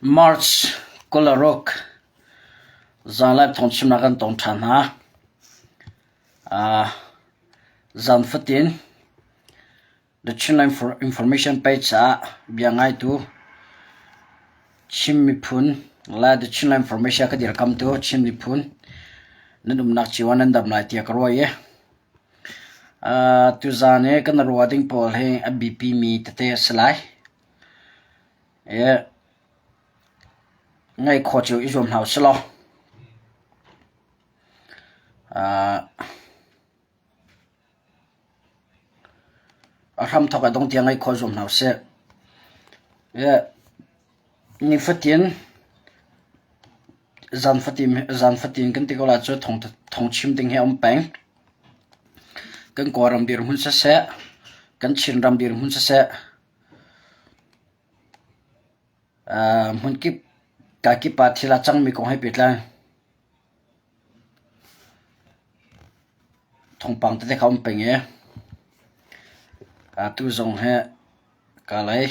March 26 zanlai thawngchimnak kan tong ṭhan hna. Zan fatin The Chinland Information Page ah bia ngaitu Chin miphun le The Chinland Information ka dirkamtu Chin miphun nan umnak cio ah nan dam lai tiah ka ruah i tuzaan i kan ruah ding pawl hi a biapimi tete a si lai. Ngaih khawh cio i zuam hna usih law. A hramthawk a dong tiang ngaih khawh zuam hna usih. Nifatin zan fatin zan fatin kan ti ko lai cu thawng chim ding hi a um peng. Kan Kawlram dirhmun siseh, kan Chinram dirhmun siseh, Hmunkip kakip ah thil a cangmi kong he pehtlai thawngpang tete kha a um peng i atu zong hi ka lei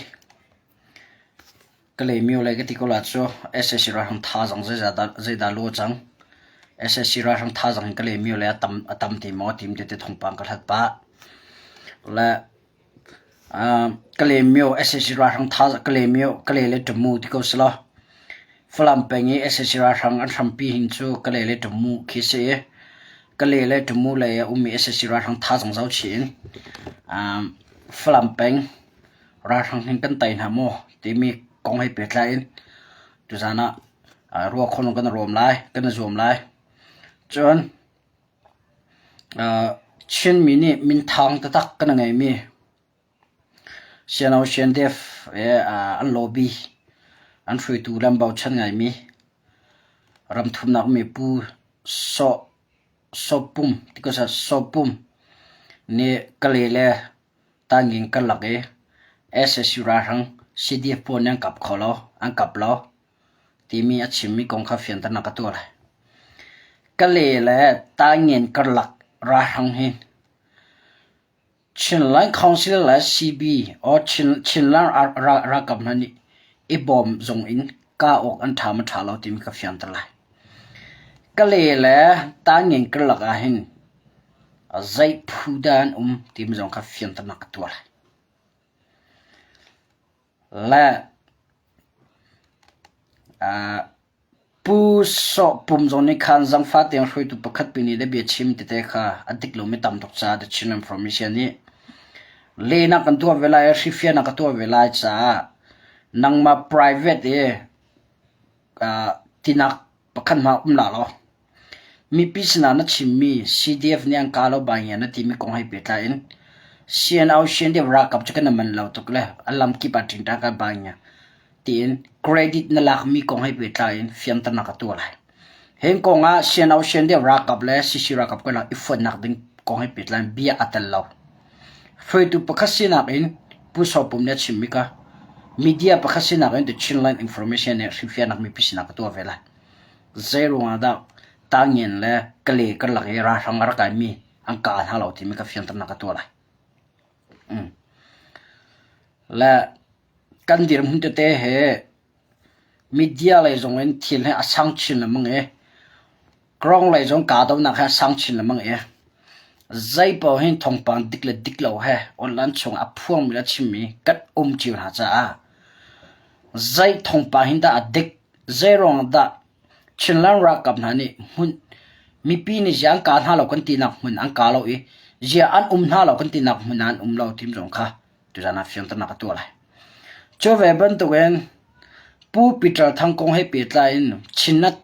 ka lei mio lei ka ti ko la cu sac ralhrang thazaang zeidah a lawh cang. sac ralhrang thazaang in ka lei mio lei a tam ti maw tim tete thawngpang ka hlat pah. Le Kalaymyo sac ralhrang Kalaymyo Kalay le Tamu ti ko selaw Falam peng i sac ralhrang an hrampi hin cu Kalay le Tamu khi si i Kalay le Tamu lei ah ummi sac ralhrang thazaang zohchih in Falam peng ralhrang hin kan tei hna maw timi kong he pehtlai in tuzaan ah ruakhon kan i rawm lai kan i zuam lai. Cun Chinmi nih minthang taktak kan ngeimi Siano Siandef he an lobby an hruaitu le an bochan ngaimi ramthumnak mi Pu Sawpum Sawpum nih Kalay le Tanging karlak i sac ralhrang CDF pawl nih an kap kho lo, an kap lo. timi a chimmi kong kha fianternak ka tuah lai. Kale le Taingen karlak ralhrang hi Chinland Council le CB or Chinland ralkap hna nih i bawm zong in kah awk an ṭha maw ṭha lo timi ka fianter lai. Kale le Taingen karlak ah hin zei phu dah an um timi zong kha fianternak ka tuah lai. Le Pu Sawh Pum zong nih khan zangfah tein hruaitu pakhat pi nih le biachim tete kha a dik lomi tam tuk caah The Chin Information nih lehnak kan tuah ve lai i hrifiahnak ka tuah ve lai caah nangmah private i tinak pakhat hmanh um la law Mipi sinah na chimmi CDF nih an kah lo bangin na timi kong he pehtlai in CNO CNDF ralkap cu kan i manh lo tuk le a lamkip ah ṭingṭang kan bangin tiin credit na lakmi kong he pehtlai in fianternak ka tuah lai. Hi kong ah CNO CNDF ralkap le CC ralkap karlak i fonhnak ding kong he pehtlai in bia a tel lo. Hruaitu pakhat sinak in Pu Saw Pum nih a chimmi kha media pakhat sinak in The Chinland Information nih hrilhfiahnak mipi sinah ka tuah ve lai. Zeiruangah dah Tangyen le Kale karlak i ralhrang a rak kaimi an kah hna lo timi ka fianternak ka tuah lai. Le kan dirhmun tete he media lei zong in thil hi a sang chin lengmang i Krong lei zong kahdohnak he a sang chin lengmang i zeipaoh hin thawngpang dik le dik lo he online chung a phuangmi le a chimmi kan um cio hna caah zei thawngpang hin dah a dik Zeiruang dah Chinland ralkap hna nih hmun mipi nih ziah an kah hna lo kan tinak hmun an kah lo i ziah an um hna lo kan tinak hmun ah an um lo tim zong kha tuzaan ah fianternak ka tuah lai. Cu ve bantukin Pu Peter Thang kong he pehtlai in Chinnet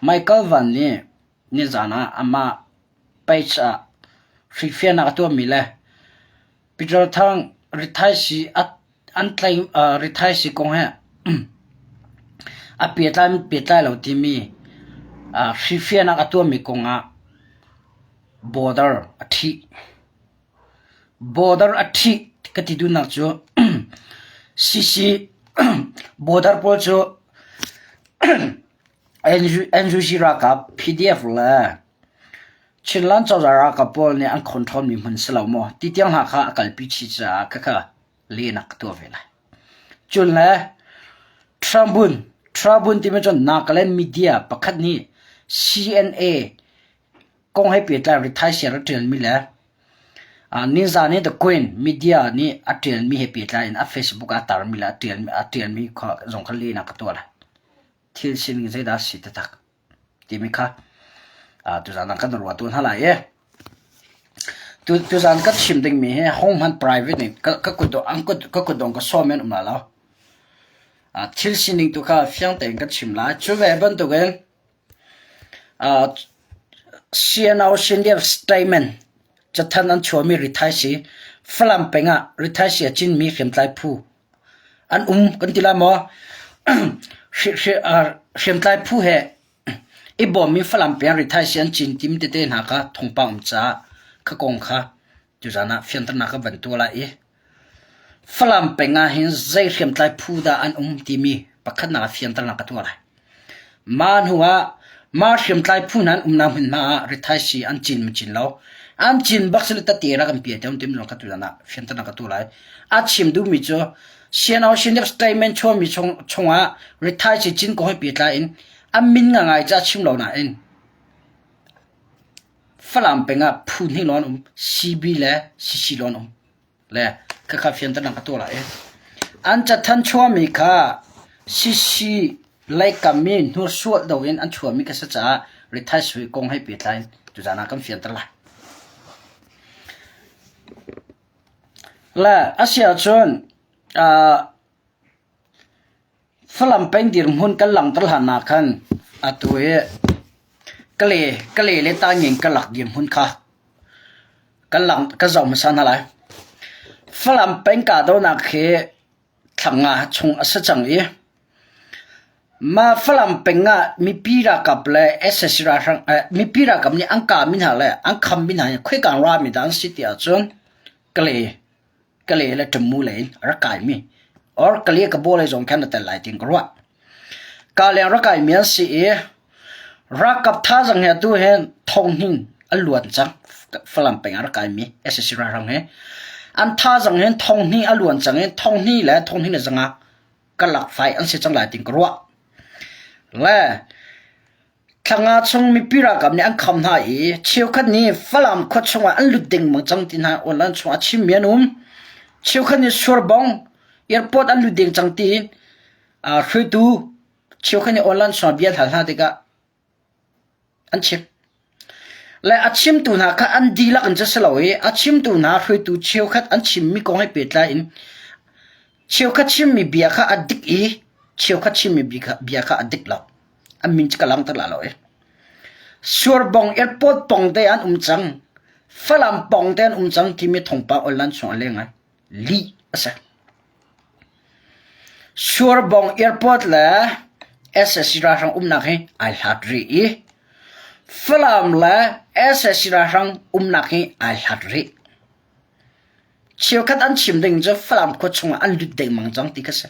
Michael Van nih nizaan ah amah page ah hrilhfiahnak a tuahmi le Peter Thang rithaisii a an tlaih rithaisii kong he a pehtlai pehtlai lo timi hrilhfiahnak a tuahmi kong ah border a ṭhih. Border a ṭhih ka ti duhnak cu CC border pawl cu NUG ralkap PDF le Chinland cozah ralkap pawl nih an control mi hmun si lo maw ti tiang hna kha a kalpi chih caah khakha lehnak ka tuah ve lai. Cun le Trabun Trabun timi cu Nagaland media pakhat nih CNA kong he pehtlai rithaisii a ṭialmi le nizan i The Queen media nih a ṭialmi he pehtlai in a Facebook ah a tarmi le a ṭialmi zong kha lehnak ka tuah lai. Thil sining zeidah a si taktak timi kha tuzan ah kan ruah tu hna lai i tuzan ka chim dingmi hi hohmanh private nih ka kut dong ka sawm in um lai lo. Thil sining tu kha fiang tein ka chim lai. Cu ve bantukin CNO Senior Statement cathanh an chuahmi rithaisii Falam peng ah rithaisii a cinmi hriamtlai phu an um kan ti lai maw? Hriamtlai phu he i bawmmi Falam peng rithaisii an cin tim tete hna kha thawngpang um caah kha kong kha tuzaan ah fianternak ka van tuah lai i Falam peng ah hin zei hriamtlai phu dah an um timi pakhatnak ah fianternak ka tuah lai. Mah hnu ah mah hriamtlai phu hna an umnak hmunhma ah rithaisii an cin maw cin lo, an cin bak sile tete rak an pia tiang timi zong kha tuzaan ah fianternak ka tuah lai. A chim duhmi cu CNO Senior Statement chuahmi chung chungah rithaisii cin kong he pehtlai in an min ngangai ca chim lo nain Falam peng ah phu hnih lawng an um, CB le CC lawng an um. Le khakha fianternak ka tuah lai i an cathanh chuahmi kha CC leikam i hnursual do in an chuahmi ka si caah rithai sui kong he pehtlai in tuzaan ah kan fianter lai. Le a si ahcun uh, Falam peng dirhmun kan langhter hlan ah khan atu hi Kale, Kale le Taingen karlak dirhmun kha kan lang kan zoh hmasa hna lai. Falam peng kahdohnak hi thla nga chung a si cang i mah Falam peng ah mipi ralkap le sac ralhrang eh, mipi ralkap nih an kahmi hna le an khammi hna hi khoika rami dah an si ti ahcun Kale Kale le Ṭammu lei in a rak kaimi or Kale ka baw lei zong khan a tel lai tiin ka ruah. Ka leng rak kaimi an si i ralkap thazaang he atu hin thonghning an luan cang. Falam peng ah rak kaimi sac ralhrang he an thazaang hin thonghnih a luan cang i thonghnih le thonghnih le zanga karlak fai an si cang lai tiin ka ruah. Le Thla chung mipi ralkap nih an kham hna i cheukhat nih Falam khua chungah an lut dengmang cang ti hna online chungah a chimmi an um. Cheukhat nih Surbong airport an lut deng cang tiin hruaitu cheukhat nih online chungah bia an hal hna tikah an chim. Le a chimtu hna kha an dihlak in cu si lo i a chimtu hna hruaitu cheukhat an chimmi kong he pehtlai in cheukhat chimmi bia kha a dik i cheukhat chimmi bia kha a dik lo. An min cu ka langhter la lo i. Surbong airport pong te an um cang. Falam pong te an um cang timi thawngpang online chung a leng ai. Lih a si. Surbong airport le SSC ralhrang umnak hi ai hlat rih i Falam le SSC ralhrang umnak hi ai hlat rih. Cheukhat an chim ding cu Falam khua chungah an lut dengmang cang ti kha si.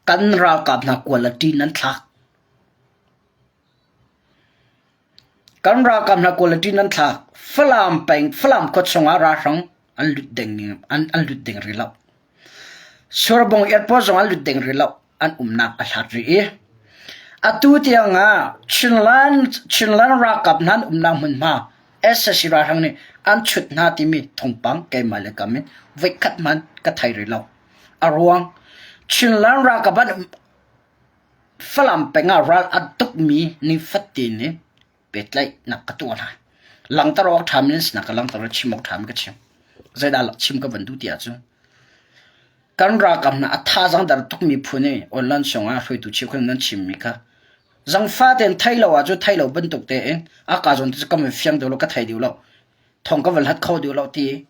Kan ralkap hna quality nan thlak. Kan ralkap hna quality nan thlak. Falam peng, Falam khua chungah ralhrang an lut deng an, an lut deng rih lo. Surbung airport zong an lut deng rih lo. An umnak a hlat rih i atu tiang ah Chinland Chinland ralkap hna an umnak hmunhma sac ralhrang nih an chut hna timi thawngpang keimah le kam in voikhat hmanh ka thei rih lo. A ruang Chinland ralkap an Falam peng ah ral a tukmi nifatin in pehtlaihnak ka tuah hna. Langhter awk ṭhami nan sinak ka langhter i chim awk ṭhami ka chim. Zeidah chim ka van duh ti ahcun kan ralkap hna a thazaang dar tukmi phun i online chungah hruaitu cheukhat nan chimmi kha zangfa tein thei lo ahcun thei lo bantuk tein a ka zawn cu ka van fiang deuh lo ka thei deuh lo thawng ka van hlat kho deuh lo ti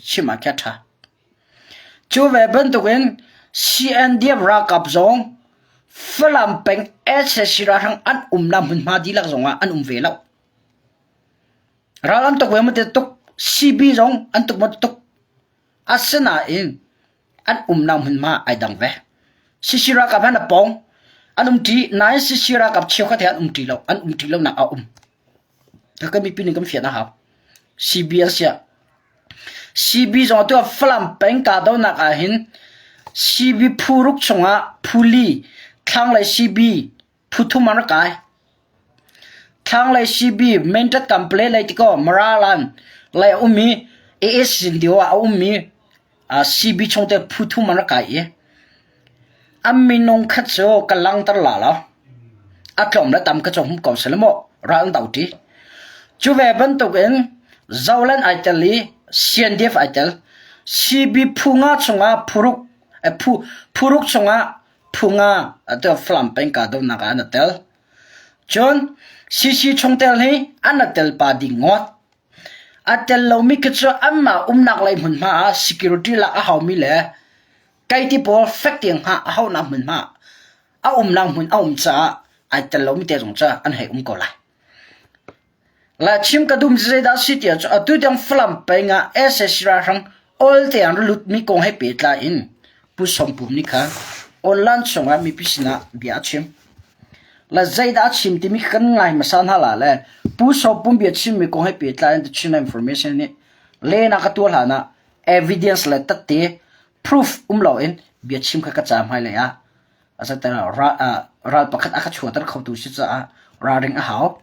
chim ah khi a ṭha. Cu ve bantukin CNDF ralkap zong Falam peng sac ralhrang an umnak hmunhma dihlak zongah an um ve lo. Ral an tuk ve maw ti tuk, CB zong an tuk maw ti tuk. Asinain an umnak hmunhma ai dang ve. CC ralkap han a pawng an um ṭi, nain CC ralkap cheukhat he an um ṭi lo, an um ṭi lonak a um. Kan mipi nih kan fian a hau. CB an siah CB zong atu ah Falam peng kahdohnak ahhin. CB phu ruk chungah phu li, thlanglei CB phu thum an rak kai. Thlanglei CB Mentat Kample lei tikaw Maralan lei a um i AS Zindio ah a ummi CB chungte phu thum an rak kai i an minung khat cu ka langter la lo. A tlawm le tam ka cu hum ko seh maw ral an do ṭi. Cu ve bantukin Zoland ai tel i CNDF ai tel. CB phu nga chungah phuruk phu phuruk chungah phu nga atu Falam peng kahdohnak ah an i tel. Cun CC chungtel hi an i tel pa ding ngawt. A tel lomi khi cu anmah umnak lei hmunhma ah security lak a haumi le keiti pawl fek tiang hngah a hauhnak hmunhma a umnak hmun a um caah ai tel lomi te zong cu an hei um ko lai. La chim ka dum zeidah si tiah cu atu tiang Falam peng ah SAC ralhrang ol te an lut mi kong he pehtlai in Pu Som Pum nih khan online chungah mipi sinah bia a chim. La zeidah a chim timi kan ngai hmasa hna la le Pu Som Pum bia chimmi kong he pehtlai in The Chin Information nih lehnak a tuah hlan ah evidence le tatte proof um loin bia chim kha ka ca hmailei ah Ral pakhat a ka chuahter khotu si caah ralring a hau.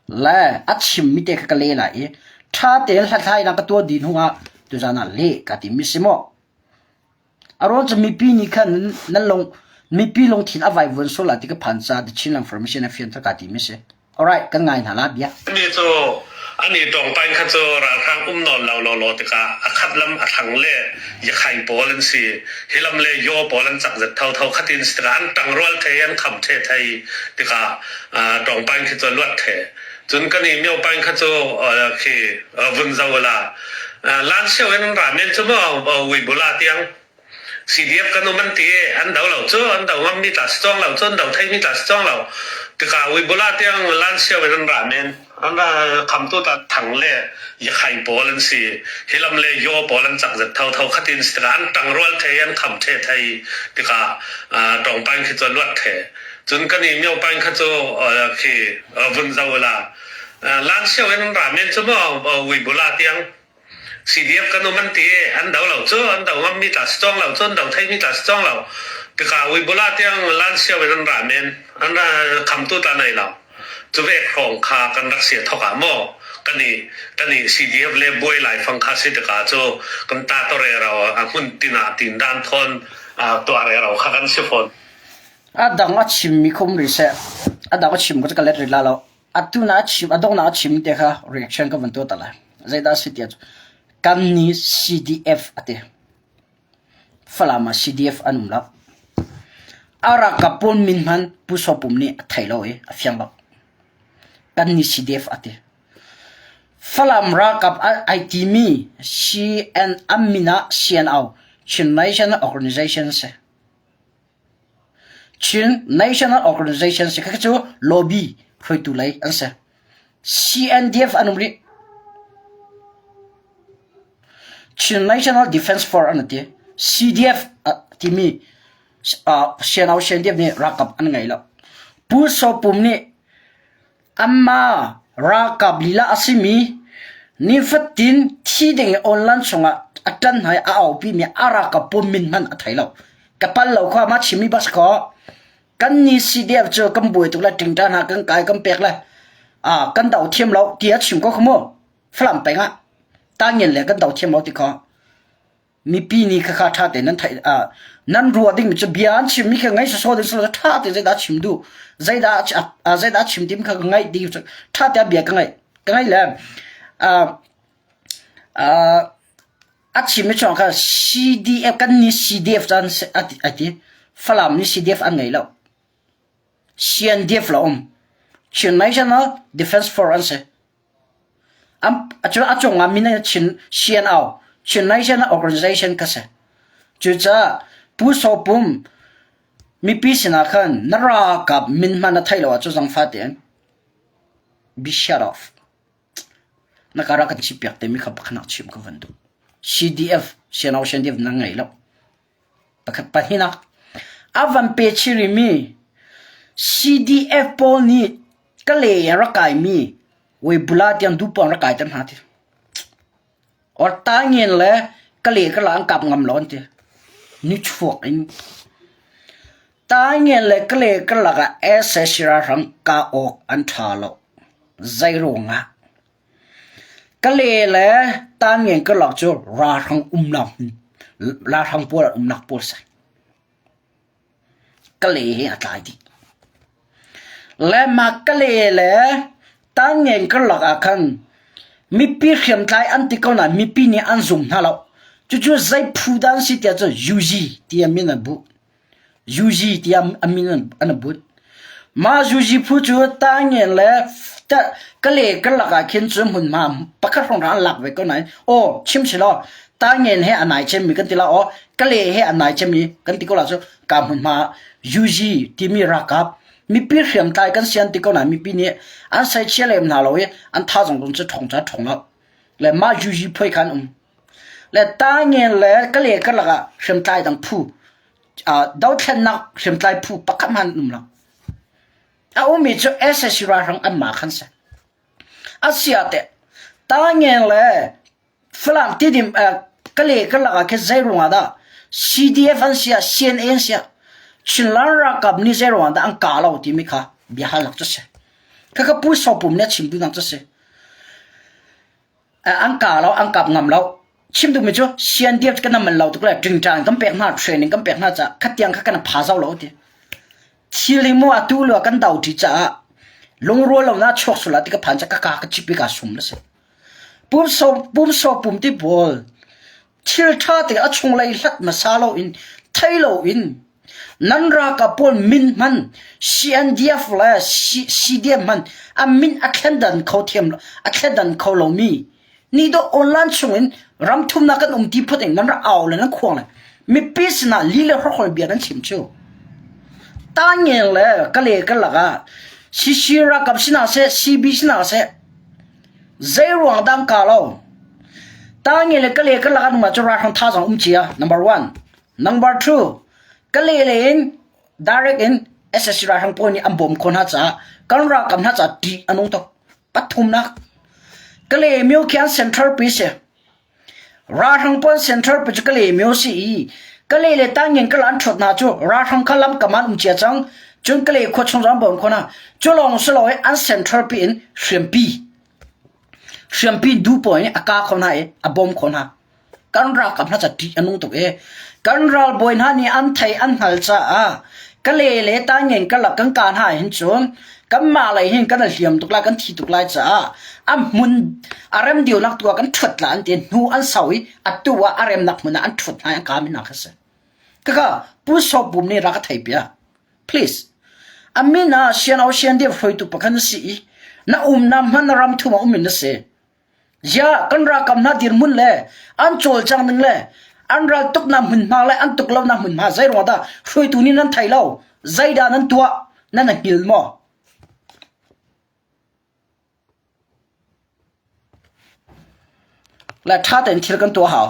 Le a chimmi te kha ka leh lai i ṭha tein hlathlainak ka tuah dih hnuah tuzaan ah leh kaa timmi si maw? A ruang cu mipi nih khan nan lung mipi lungthin a vaivuan sual lai ti ka phan caah The Chinland Information a fianter kaa timi si. Alright, kan ngai hna la bia. Ani cu ani tawngtaing kha cu ralhrang um nawl lo lawlaw tikah a khat lam a thlang le yakhaing pawl an si. Hi lam le yaw pawl an cak zet thotho khatin si tikah an ṭangrual thei an kham the thei tikah tawngtaing khi cu a luat the. Cun kan i miopaing kha cu khi vun zo la. Lan sio in an ra men cu maw uibula tiang CDF kan um an ti i an do lo cu an do ngammi tla si cawng lo cu an do theimi tla si cawng lo tikah uibula tiang lan sio in an ra men an ra khamtu ta thang le yakhaing pawl an si hilam le yaw pawl an cak zet tho tho khatin si tikah an tangrual thei an kham the thei tikah tawngpaing khi cu luat the cun kan i miopaing kha cu khi vun zo la lan sio in an ra men cu maw uibula tiang CDF kan um an ti i an do lo cu an do ngammi tla si cawng lo cu an do theimi tla si cawng lo tikah uibula tiang lan sio in an ra men an ra khamtu tla nei lo cu vek hrawng kha kan rak sia thok ah maw kan i kan i CDF le buai lai fang kha si tikah cu kan ta tore ro a hmun tin ah tin dan thon tuah re ro kha kan si fawn A dang a chimmi khum rih seh. A dang a chim ko cu ka let rih la lo. Atu na a chim a donghnak a chim te kha reaction ka van tuah ta lai. Zeidah a si tiah kan nih CDF a ti. Falam ah CDF an um lo. A ralkap pawl min hman Pu Saw Pum nih a thei lo i a fiang lo. Kan nih CDF a ti. Falam ralkap ai timi CN an min ah CNO Chin National Organization si. Chin National Organization si kha cu lobby hruaitu lei an si. CNDF an um rih. Chin National Defense Force an ti. CDF timi CNO CNDF nih ralkap an ngei lo. Pu Saw Pum nih Anmah ralkap lila a simi nifatin thi ding i online chungah a ṭan hna i a aupimi a ralkap pawl min hmanh a thei lo. Ka pal lo kha mah chimmi bak si kaw kan ni CDF cu kan buai tuk le ṭingṭa hna kan kai kan pek le ah kan do thiam lo ti a chim ko kha mu. Falam peng ah tangin le kan do thiam lo ti kha. Mipi nih khakha ṭha tein nan theih nan ruah dingmi cu bia an chimmi kha ngaih sawsawh ding si lo ṭha tein zeidah a chim duh zeidah zeidah a chim timi kha ka ngaih ding ṭha tein bia ka ngaih ka ngaih le a chimmi chung kha CDF kan nih CDF caan a ti Falam nih CDF an ngei lo CNDF la um Chin National Defense Force an si A cungah min in Chin CNO, Chin National Organization kha si. Cucaah Pu Saw Pum mipi sinah khan na ralkap min hmanh na theih lo ahcun zangfah tein be shut off. Na ka rak kan chimpiak timi kha pakhat nak chim ka van duh. CDF, CNO, CNDF na ngei lo. Pakhat pahnihnak, a van pe chin rihmi CDF pawl nih Kalay in rak kaimi Weibula tiang duhpoah rak kaiter hna ti. Or Taingen le Kalay karlak an kap ngam lo an ti. Nichuak in Taingen le Kale karlak ah sac ralhrang kah awk an ṭha lo. Zeiruangah? Kale le Taingen karlak cu ralhrang umnak hmun ralhrang pawl an umnak pawl si. Kale he a tlai dih. Le mah Kale le Taingen karlak ah khan mipi hriamtlai an ti ko nain mipi nih an zum hna lo. Cucu zei phu dah an si tiah cun UG tiah min an buh. UG tiah a min an but. Mah UG phu cu Taingen le Kale karlak ah khin cu hmunhma pakhat hrawng an lak ve ko nain aw chim si law Taingen he a nai cemmi kan ti la aw Kale he a nai cemmi kan ti ko la cu ka hmunhma UG timi ralkap mipi hriamtlai kan sian ti ko nain mipi nih an saichia lem hna lo i an thazang zong cu ṭhawng ca ṭhawng lo le mah UG phuai khan um le Taingen le Kale karlak ah hriamtlai dang phu dothlennak hriamtlai phu pakhat hmanh an um lo. A ummi cu sac ralhrang anmah khan si. Asia teh Taingen le Falam Tidim Kale karlak ah khin zei ruangah dah CDF an si ah CNA an si ah Chinland ralkap nih zei ruangah dah an kah lo timi kha bia halnak cu si. Khakha Pu Sopum nih a chim duhnak cu si. An kah lo, an kap ngam lo. Chim duhmi cu CNDF kan man lo tuk le ṭingṭang kan pek hna, training kan pek hna caah khatiang kha kan pha zau lo ti. Thil hi mu atu lio kan do ṭi caah lungrual lo na chuak sula ti ka phan ca ka ka ka chip i ka sum na si. Pumso pum ti pawl thil ṭha te a chunglei hlat hmasa loin thei loin nan ralkap pawl min hman CNDF le CDF hman a min a thlendan kho thiam a thlendan kho lomi nih dawh online chungin ram thumnak kan um ti phot in nan rak au le nan khuang le mipi sinah li le hrokhol bia nan chim cu tangel le kale karlak ah CC ralkap sinah seh CB sinah seh Zeiruang dah an kah lo? Tangi le Kale karlak an um ahcun ralhrang thazaang um cia, number one. Number two, Kale lei in direct in SSC ralhrang pawl nih an bawm khawh hna caah kan ralkap hna caah ṭih a nung tuk. Pathumnak, Kale myo khi an central pi si. Ralhrang pawl central pi cu Kale myo si i Kale le Tangyen kala an ṭhuat hna cu ralhrang kha lam kam ah an um cia cang. Cun Kale khua chung zong an bawm khawh hna. Cu lawng si lo i an central pi in hriampi hriampi du pawl nih a ka kho hna i a bawm khawh hna. Kan ralkap hna ca ṭih a nung tuk i kan ralbawi hna nih an thei an hngal caah Kale le Tangen karlak kan kah hna hin cun kanmah lei hin kan i hliam tuk lai kan thi tuk lai caah a hmun a rem dionak tu ah kan ṭhuat la an ti hnu an sau i atu ah a remnak hmun ah an ṭhuat hna i an kaam hna kha si. Kaka Pu Saw Pum nih rak ka thei piak. Please. A min ah Sian Ocean Dev hruaitu pakhat na si i na umnak hman na ram thum ah um in na si. Ziah kan ralkap hna dirhmun le an cawlcang ning le an ral tuknak hmunhma le an tuk lonak hmunhma zei ruangah dah hruaitu nih nan thei lo? Zeidah nan tuah? Nan i hngil maw? Le ṭha tein thil kan tuah hau.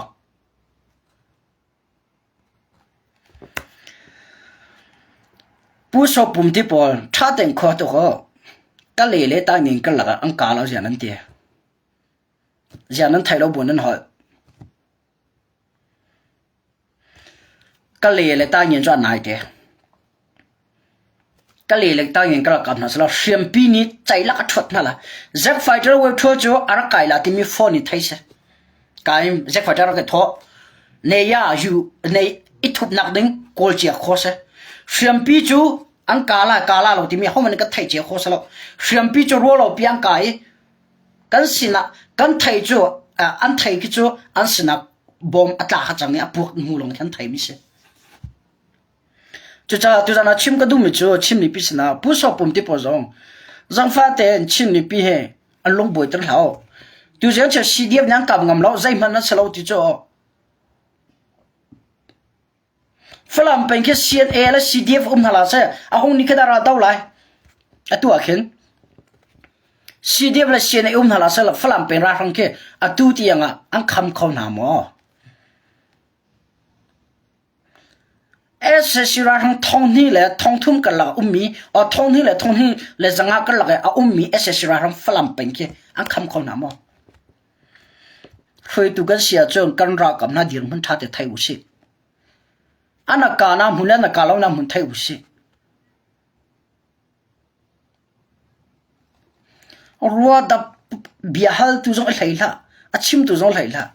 Pu Saw Pum ti pawl ṭha tein khua tuk u. Ka le le tangin ka lakah an kaa lo ziah nan ti. Ziah nan theih lo bu nan holh. Ka le le tangin cu an nai te. Ka le le tangin ka rak kap hna selaw hriampi nih ceilak a ṭhuat hna la. Zack Fighter web ṭhual cu a rak kai la timi phone in thei seh. Kai Zack Fighter rak i thawh. Ne ya yu ne i thupnak ding kawl cia kho seh. Hriampi cu an ka la ka la lo timi homan kan thei cia kho selo. Hriampi cu rualo pi an ka i kan sinah kan thei cu an thei khi cu an sinah bom a tla kha cang i a puak hnu lawng khi an thei mi si. Cucaah tuzan ah chim ka duhmi cu Chin mipi sinah Pu Saw Pum ti pawl zong zangfah tein Chin mipi he an lung buaiter hlah u. Tuzan cu CDF nih an kap ngam lo, zeihmanh an si lo ti cu. Falam peng khi CNA le CDF um hna la seh, a hung ni khi dah ral do lai. Atu ah khin CDF le CNA um hna la seh, Falam peng ralhrang khi atu tiang ah an kham kho hna maw? Sac ralhrang 2000 le 3000 karlak a ummi or 2000 le 2500 karlak i a ummi sac ralhrang Falam peng khi an kham kho hna maw? Hruaitu kan si ahcun kan ralkap hna dirhmun ṭha te thei usih. An a ka na hmun le an a ka lo na hmun thei u sih. Rua dap bia hal tu zong i hlei hlah. A chim tu zong hlei hlah.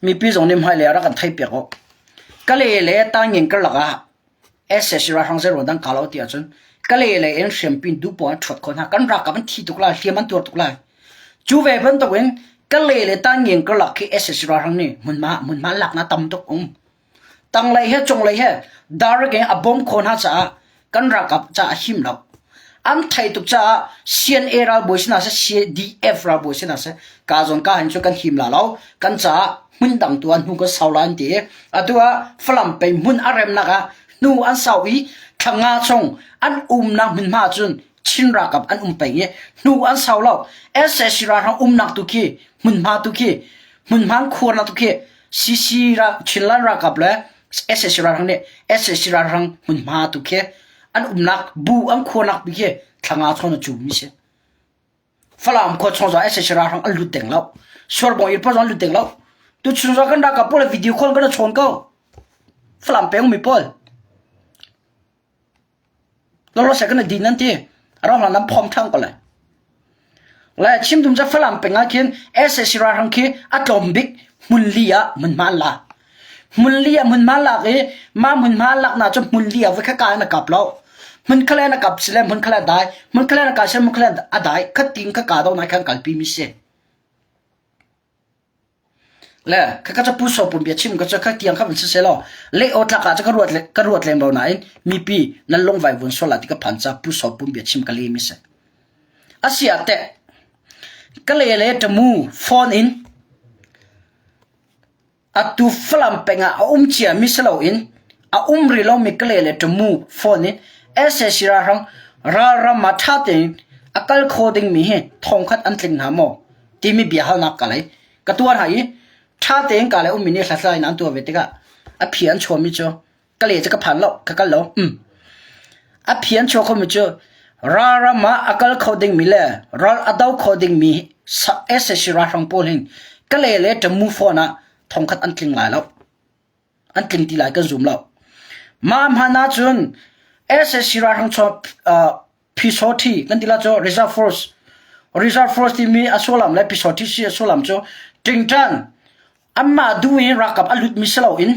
Mipi zong nih hmailei ah rak kan theihpiak u. Kale le Tangin karlak ah sac ralhrang zeiruang dang kaa lo ti ahcun Kale lei in hriampi duh paoh an ṭhuat khawh hna. Kan ralkap an thi tuk lai, hliam an tuar tuk lai. Cu ve bantukin Kale le Tangin karlak khi sac ralhrang nih hmunhma hmunhma laknak tam tuk um. Tanglei he cunglei he direct in a bawm khawh hna caah kan ralkap caah a him lo. An theih tuk caah CNA ralbawi si hna seh, CDF ralbawi si hna seh, ka zawn ka hin cu kan him la lo. Kan caah hmun dang tu ah hnu kan sau lai an ti i atu ah Falam pei hmun a remnak ah hnu an sau i thla nga chung an umnak hmunhma cun Chin ralkap an um peng i hnu an sau lo. SAC ralhrang umnak tu khi hmunhma tu khi hmunhma khuarnak tu khi CC Chinland ralkap le SAC ralhrang nih SAC ralhrang hmunhma tu khi an umnak bu an khuanak pi khi thlanga chawn a cu mi si. Falam khua chung zong SAC ralhrang an lut deng lo. Suarbong in pa zong an lut deng lo. Tu chung zong kan ralkap pawl video call kan chawn ko. Falam peng mi pawl. Lawlawse kan i din an ti. Ram hlan an phom ṭhan ko lai. Le chim dum cu Falam peng ah khin SAC ralhrang khi a tlawm bik hmun li ah hmunhma an la. Hmun li ah hmunhma an lak i mah hmunhma an laknak cu hmun li ah voi khat ka in a kap lo. Hmun khat le a kap sile hmun khat le a dai. Hmun khat le a kap sile hmun khat le a dai. Khat ting kha ka do nai khan kalpi mi si. Le khakha cu Pu Saw Pum bia chim ka cu kha tiang kha van si selaw leh aw tlak ah cu ka ruat le ka ruat lem lo nain mipi nan lungvai vun sual ah ti ka phan ca Pu Saw Pum bia chim ka le mi si. Asi ah teh ka le le tamu phone in atu Falam peng ah a um cia mi si loin a um rih lomi ka le le tamu phone in sac ralhrang ralram ah ṭha tein a kal kho dingmi hi thongkhat an tling hna maw? timi biahalnak ka lei. Ka tuar hai i ṭha tein ka le ummi nih hlathlai in an tuah ve tikah a phi an chuahmi cu ka le cu ka phan lo, ka kal lo. A phi an chuah khomi cu ralram ah a kal kho dingmi le ral a do kho dingmi sac ralhrang pawl hin ka le le ṭamu phone ah thongkhat an tling lai lo. An tling ti lai kan zum lo. Mah hman ahcun sac ralhrang chuah Phisawṭhi kan ti la cu reserve force. Reserve force timi a sullam le phisawṭhi si a sullam cu ṭingṭan anmah duh in ralkap a lutmi si loin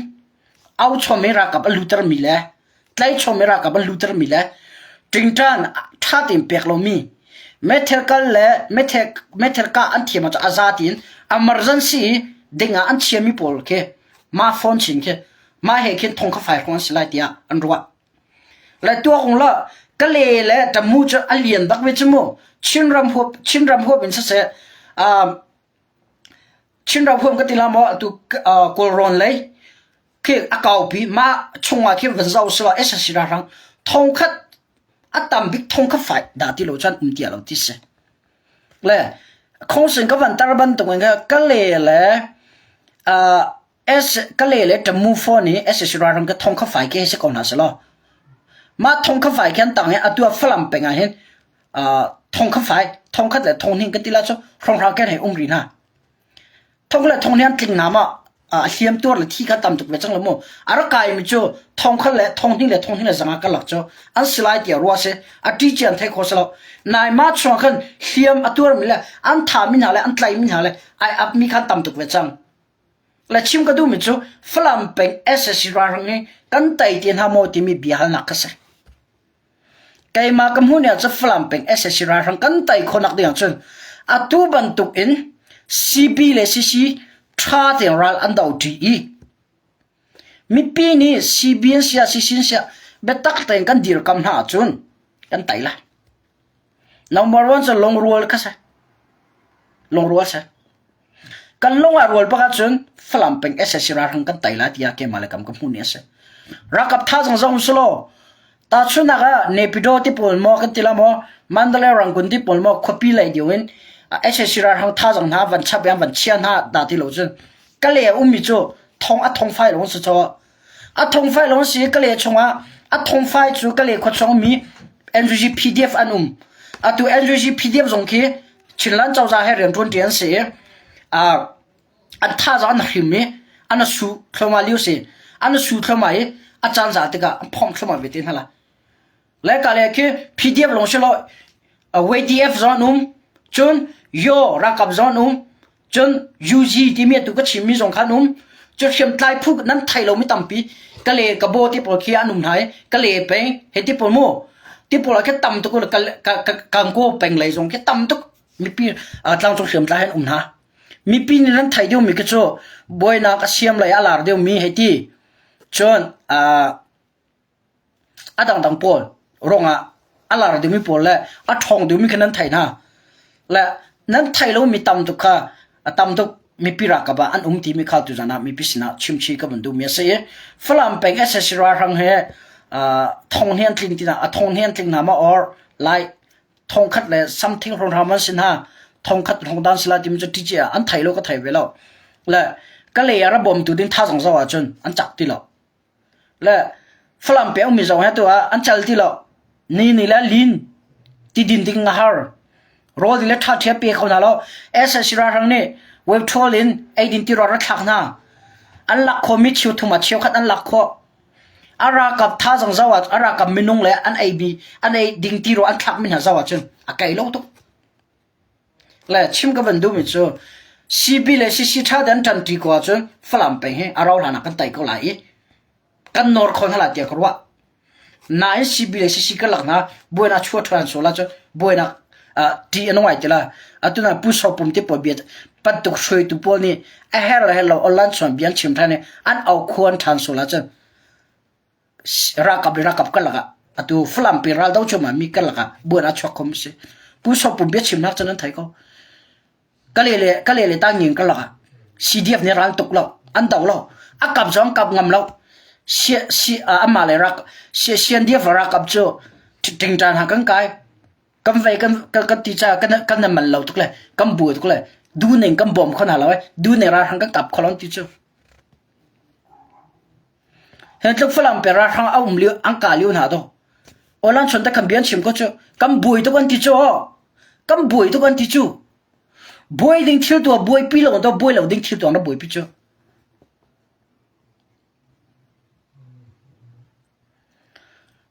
auchom in ralkap a lutermi le tlaichom in ralkap an lutermi le ṭingṭan ṭha tein pek lomi meithal kal le meithal kah an thiam ahcun a za tiin emergency ding ah an chiami pawl khi mah phone chin khi mah he khin thong kha fai hrawng an si lai tiah an ruah. Le tuak ung law Kale le Tamu cu a lian bak ve cu mu. Chinram huap Chinram huap in siseh Chinram huap ka ti la maw atu Kawlrawn lei khi a kaupi mah chungah khin van zoh selaw SSC ralhrang thongkhat a tam bik thongkhat fai dah ti lo cun um ti lo ti si. Le khongsin ka van tar bantuk in Kale le Kale le Tamu phone i sac ralram ka thong kha fai ke si ko hna selaw mah thong kha fai khan tang hi atu ah Falam peng ah hin thong kha fai thong khat le thong hnih ka ti la cu hrawnghrang ken hei um rih hna thong le thong hnih an tling hna ma hliam tuar le thi kha tam tuk ve cang lo mu a rak kai mi cu thong khat le thong hnih le thong hnih le zanga ka lak cu an si lai tiah ruah si a ṭi cian thei kho si lo nai ma chung khan hliam a tuar mi le an tha mi hna le an tlai mi hna le ai ap mi khan tam tuk ve cang Le chim ka duhmi cu Falam peng sac ralhrang hi kan tei ti hna maw timi biahalnak ka si. Keimah ka hmuh ning cu Falam peng sac ralhrang kan tei khawhnak ding ahcun atu bantuk in CB le CC ṭha tein ral an do ṭi i mipi nih CB an siah CC an siah biatak tein kan dirkam hna ahcun kan tei lai. Number one cu lungrual kha si. Lungrual si. Kan lung ah rual bak ahcun Falam peng sac ralhrang kan tei lai tiah keimah le kam ka hmuh ni a si. Ralkap tha zong zong selaw tahchunhnak ah Naypyidaw ti pawl maw kan ti la maw Mandalay Rangoon ti pawl maw khuapi lei deuh in sac ralhrang tha zong hna van chap in van chia hna dah ti lo cun Kale a ummi cu thong a thong fai lawng si caw. A thong fai lawng si Kale chungah a thong fai cu Kale khua chung mi NUG PDF an um. Atu NUG PDF zong khi Chinland cozah he rianṭuan ṭi an si. An thazaang an hrim i an su thluahmah lio si. An su thluahmah i a caan za tikah an phomh thluahmah ve te hna lai. Le ka le khi PDF lawng si lo YDF zong an um cun Yaw ralkap zong an um cun UG timi atu ka chimmi zong kha an um cu hriamtlai phu nan thei lomi tampi ka le ka bo ti pawl khi an um hna i ka le peng he ti pawl mu ti pawl ah khi tam tuk ka peng lei zong khi tam tuk mipi tlangcung hriamtlai an um hna mipi nih nan thei deuhmi khi cu buainak a siam lei a lar deuhmi hei ti cun A dangdang pawl ruangah a lar deuhmi pawl le a ṭhawng deuhmi kha nan theih hna. Le nan theih lomi tam tuk kha a tam tuk mipi ralkap ah an um timi kha tuzan ah mipi sinah chimchih ka van duhmi a si i Falam peng SSC ralhrang he thong hi an tling ti hna a thong hi an tling hna ma or lai thongkhat le something hrawng an si hna thongkhat hrawng dan sila timi cu ṭici ah an thei lo ka thei ve lo le ka lei ah ra bawmtu ding tha zong zo ahcun an cak ti lo Le Falam peng ummi zong hi atu ah an cal ti lo. Ni ni le lin ti din ding a har. Rawl ding le ṭha ṭhia pe kho hna lo. SSC ralhrang nih web troll in eidin ti rawt ra thlak hna. An lak khawhmi cheu thum ah cheukhat an lak khawh. A ralkap thazaang zoh ah a ralkap minung le an ei mi an ei ding ti rawl an thlakmi hna zoh ahcun a kei lo tuk. Le chim ka van duhmi cu CB le CC ṭha tein ṭanṭi ko ahcun Falam peng hi a rauh hlan ah kan tei ko lai i kan nawr kho hna lai tiah ka ruah. Nain CB le CC karlak hna buainak chuah ṭhan sual ahcun buainak ṭih a nung ai ti la. Atu na Pu Sopum te pawl bia bantuk hruaitu pawl nih a herh le herh lo online chuan bia an chim ṭhan i an aukhuan ṭhan sual ahcun Ralkap le ralkap karlak ah atu Falam pi raldo cuahmah mi karlak ah buan a chuak kho mi si. Pu Sopum biachimnak cu nan thei ko. Kale le Kale le Tanging karlak ah CDF nih ral tuk lo, an do lo. A kap zong kap ngam lo. Si si amah le rak CNDF ralkap cu tingṭan ha kan kai. Kan vei kan kan ti ca kan kan man lo tuk le kan bu tuk le du ning kan bawm kho hna lo eh du ning ralhrang kan kap kho lo ti cu. Hi tluk Falam pe ralhrang a um lio an kah lio hna to. Awlan chon te kan bia an chim ko cu. Kan buai tuk an ti cu. Kan buai tuk an ti cu. Buai ding thil tu buaipi lo to buai lo ding thil tu an buaipi cu.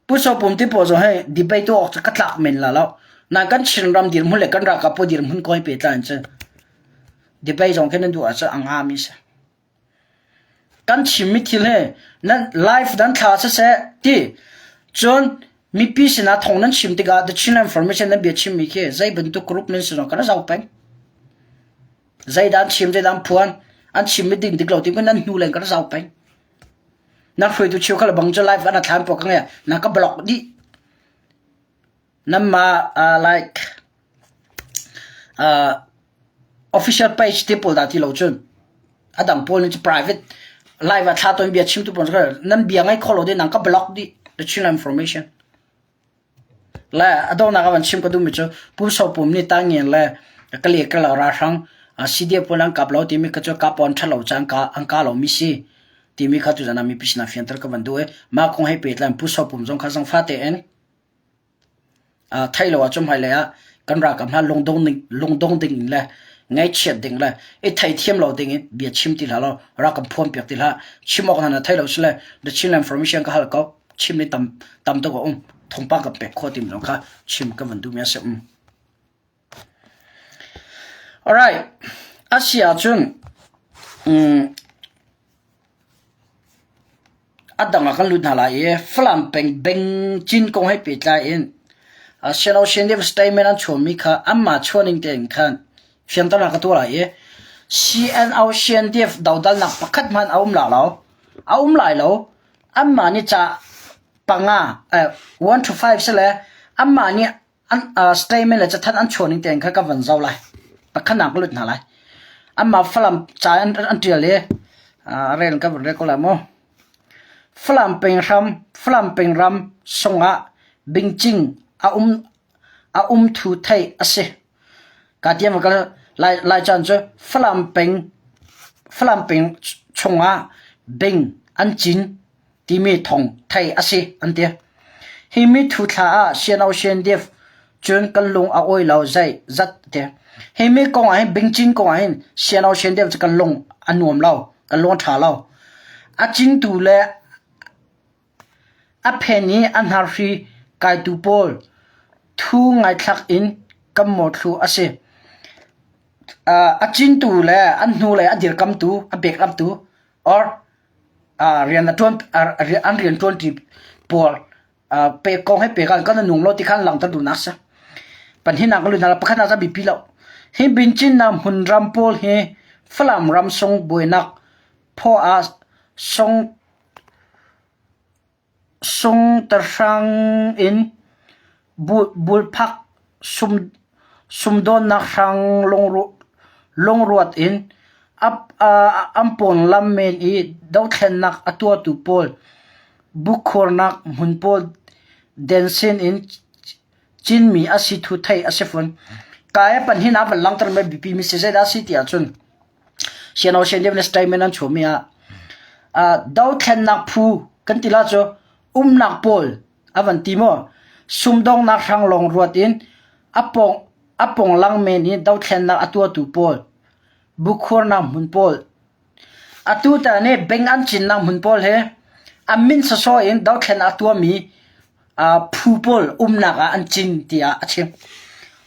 Pu Sopum ti pawl zong hi debate tu awk cu ka tlak men la lo. Na kan Chinram dirhmun le kan ralkap pawl dirhmun ko hi pehtlai in cun debate zong khi nan duh ahcun a ngami si. Kan chimmi thil hi nan live nan thla siseh ti cun mipi sinah thawng nan chim tikah The Chin Information nan bia chimmi khi zei bantuk group nan si zong kan zoh peng. Zeidah an chim, zeidah an phuan, an chimmi ding dik lo ti nan hnu leng kan zoh peng. Nan hruaitu cheukhat le bang cu live an thlan pawk ka ngei na ka block dih. Nanmah like official page te pawl dah ti lo cun a dang pawl nih cu private live ah thla tawn bia chimtu pawl cu nan bia ngai kho lo dih nang ka block dih the Chin information. Le a donghnak ah van chim ka duhmi cu Pu Sopum nih Tangngen le ka le ka lo ralhrang CDF pawl an kap lo timi kha cu kap an ṭhalo ca an ka lomi si timi kha tuzan ah mipi sinah fianter ka van duh i mah kong he pehtlai in Pu Sopum zong kha zangfah tein Theih lo ahcun hmailei ah kan ralkap hna lungdong ding le ngaihchiat ding le i theithiam lo ding in bia chim ti hlah law rak kan phuan piak ti hlah. Chim awk hna na theih lo sile the Chinland Information ka hal ko. Chim ni tam tam tuk a um. Thawngpang kan pek khawh timi zong kha chim ka van duhmi a si. Um. Alright. Asi ahcun um, A dang ah kan lut hna lai i Falam peng Bengcin kong he pehtlai in Sianosian statement an chuahmi kha anmah chuahning tein khan fianternak ka tuah lai i CNO CNDF dodalnak pakhat hmanh a um lai lo. A um lai lo. Anmah nih ca panga 1 to 5 sile anmah nih an statement le cathanh an chuahning tein kha ka van zoh lai. Pakhatnak ka lut hna lai. Anmah Falam ca an an ṭial i rel ka van rel ko lai mu. Falam pengram Falam pengram sungah Bingcing a um a um thu theih a si. Ka tiam ka lai lai caan cu Falam peng Falam peng chungah bing an cin timi thawng theih a si an ti. Hi mithu thla ah CNO CNDF cun kan lung a awi lo zei zat ti. Hi mi kong ah hin bingcin kong ah hin siano sian deuh cu kan lung a nuam lo, kan lung a ṭha lo. A cintu le a phen i a hnarhri kaitu pawl thu ngaithlak in kan mawthlu a si. A cintu le an hnulei a dirkamtu, a beklamtu or rian a ṭuan an rian ṭuanṭi pawl pe kong he pe kan kan nung lo ti khan langhter duhnak si. Panhinak ka lut pakhat nak bipi lo. Hi bincin na hmun ram pawl hi Falam ram sung buainak phaw ah sung sung terhrang in bulphak sum sumdawnnak hrang lungruat in an pawn lam men i dothlennak a tuahtu pawl Bukkhurnak hmun pawl den sin in cinmi a si thu theih a si fawn. Ka e pan hin a van langhter mi biapi mi si zeidah a si ti ahcun Siano Sian le statement an chuahmi ah dothlennak phu kan ti la cu umnak pawl a van ti maw sumdongnak hrang lawng ruat in a pong a ponglang men i dothlennak a tuahtu pawl bukkhurnak hmun pawl Atu ta nih beng an cinnak hmun pawl hi an min sawsawh in dothlen a tuahmi phu pawl umnak ah an cin tiah a chim.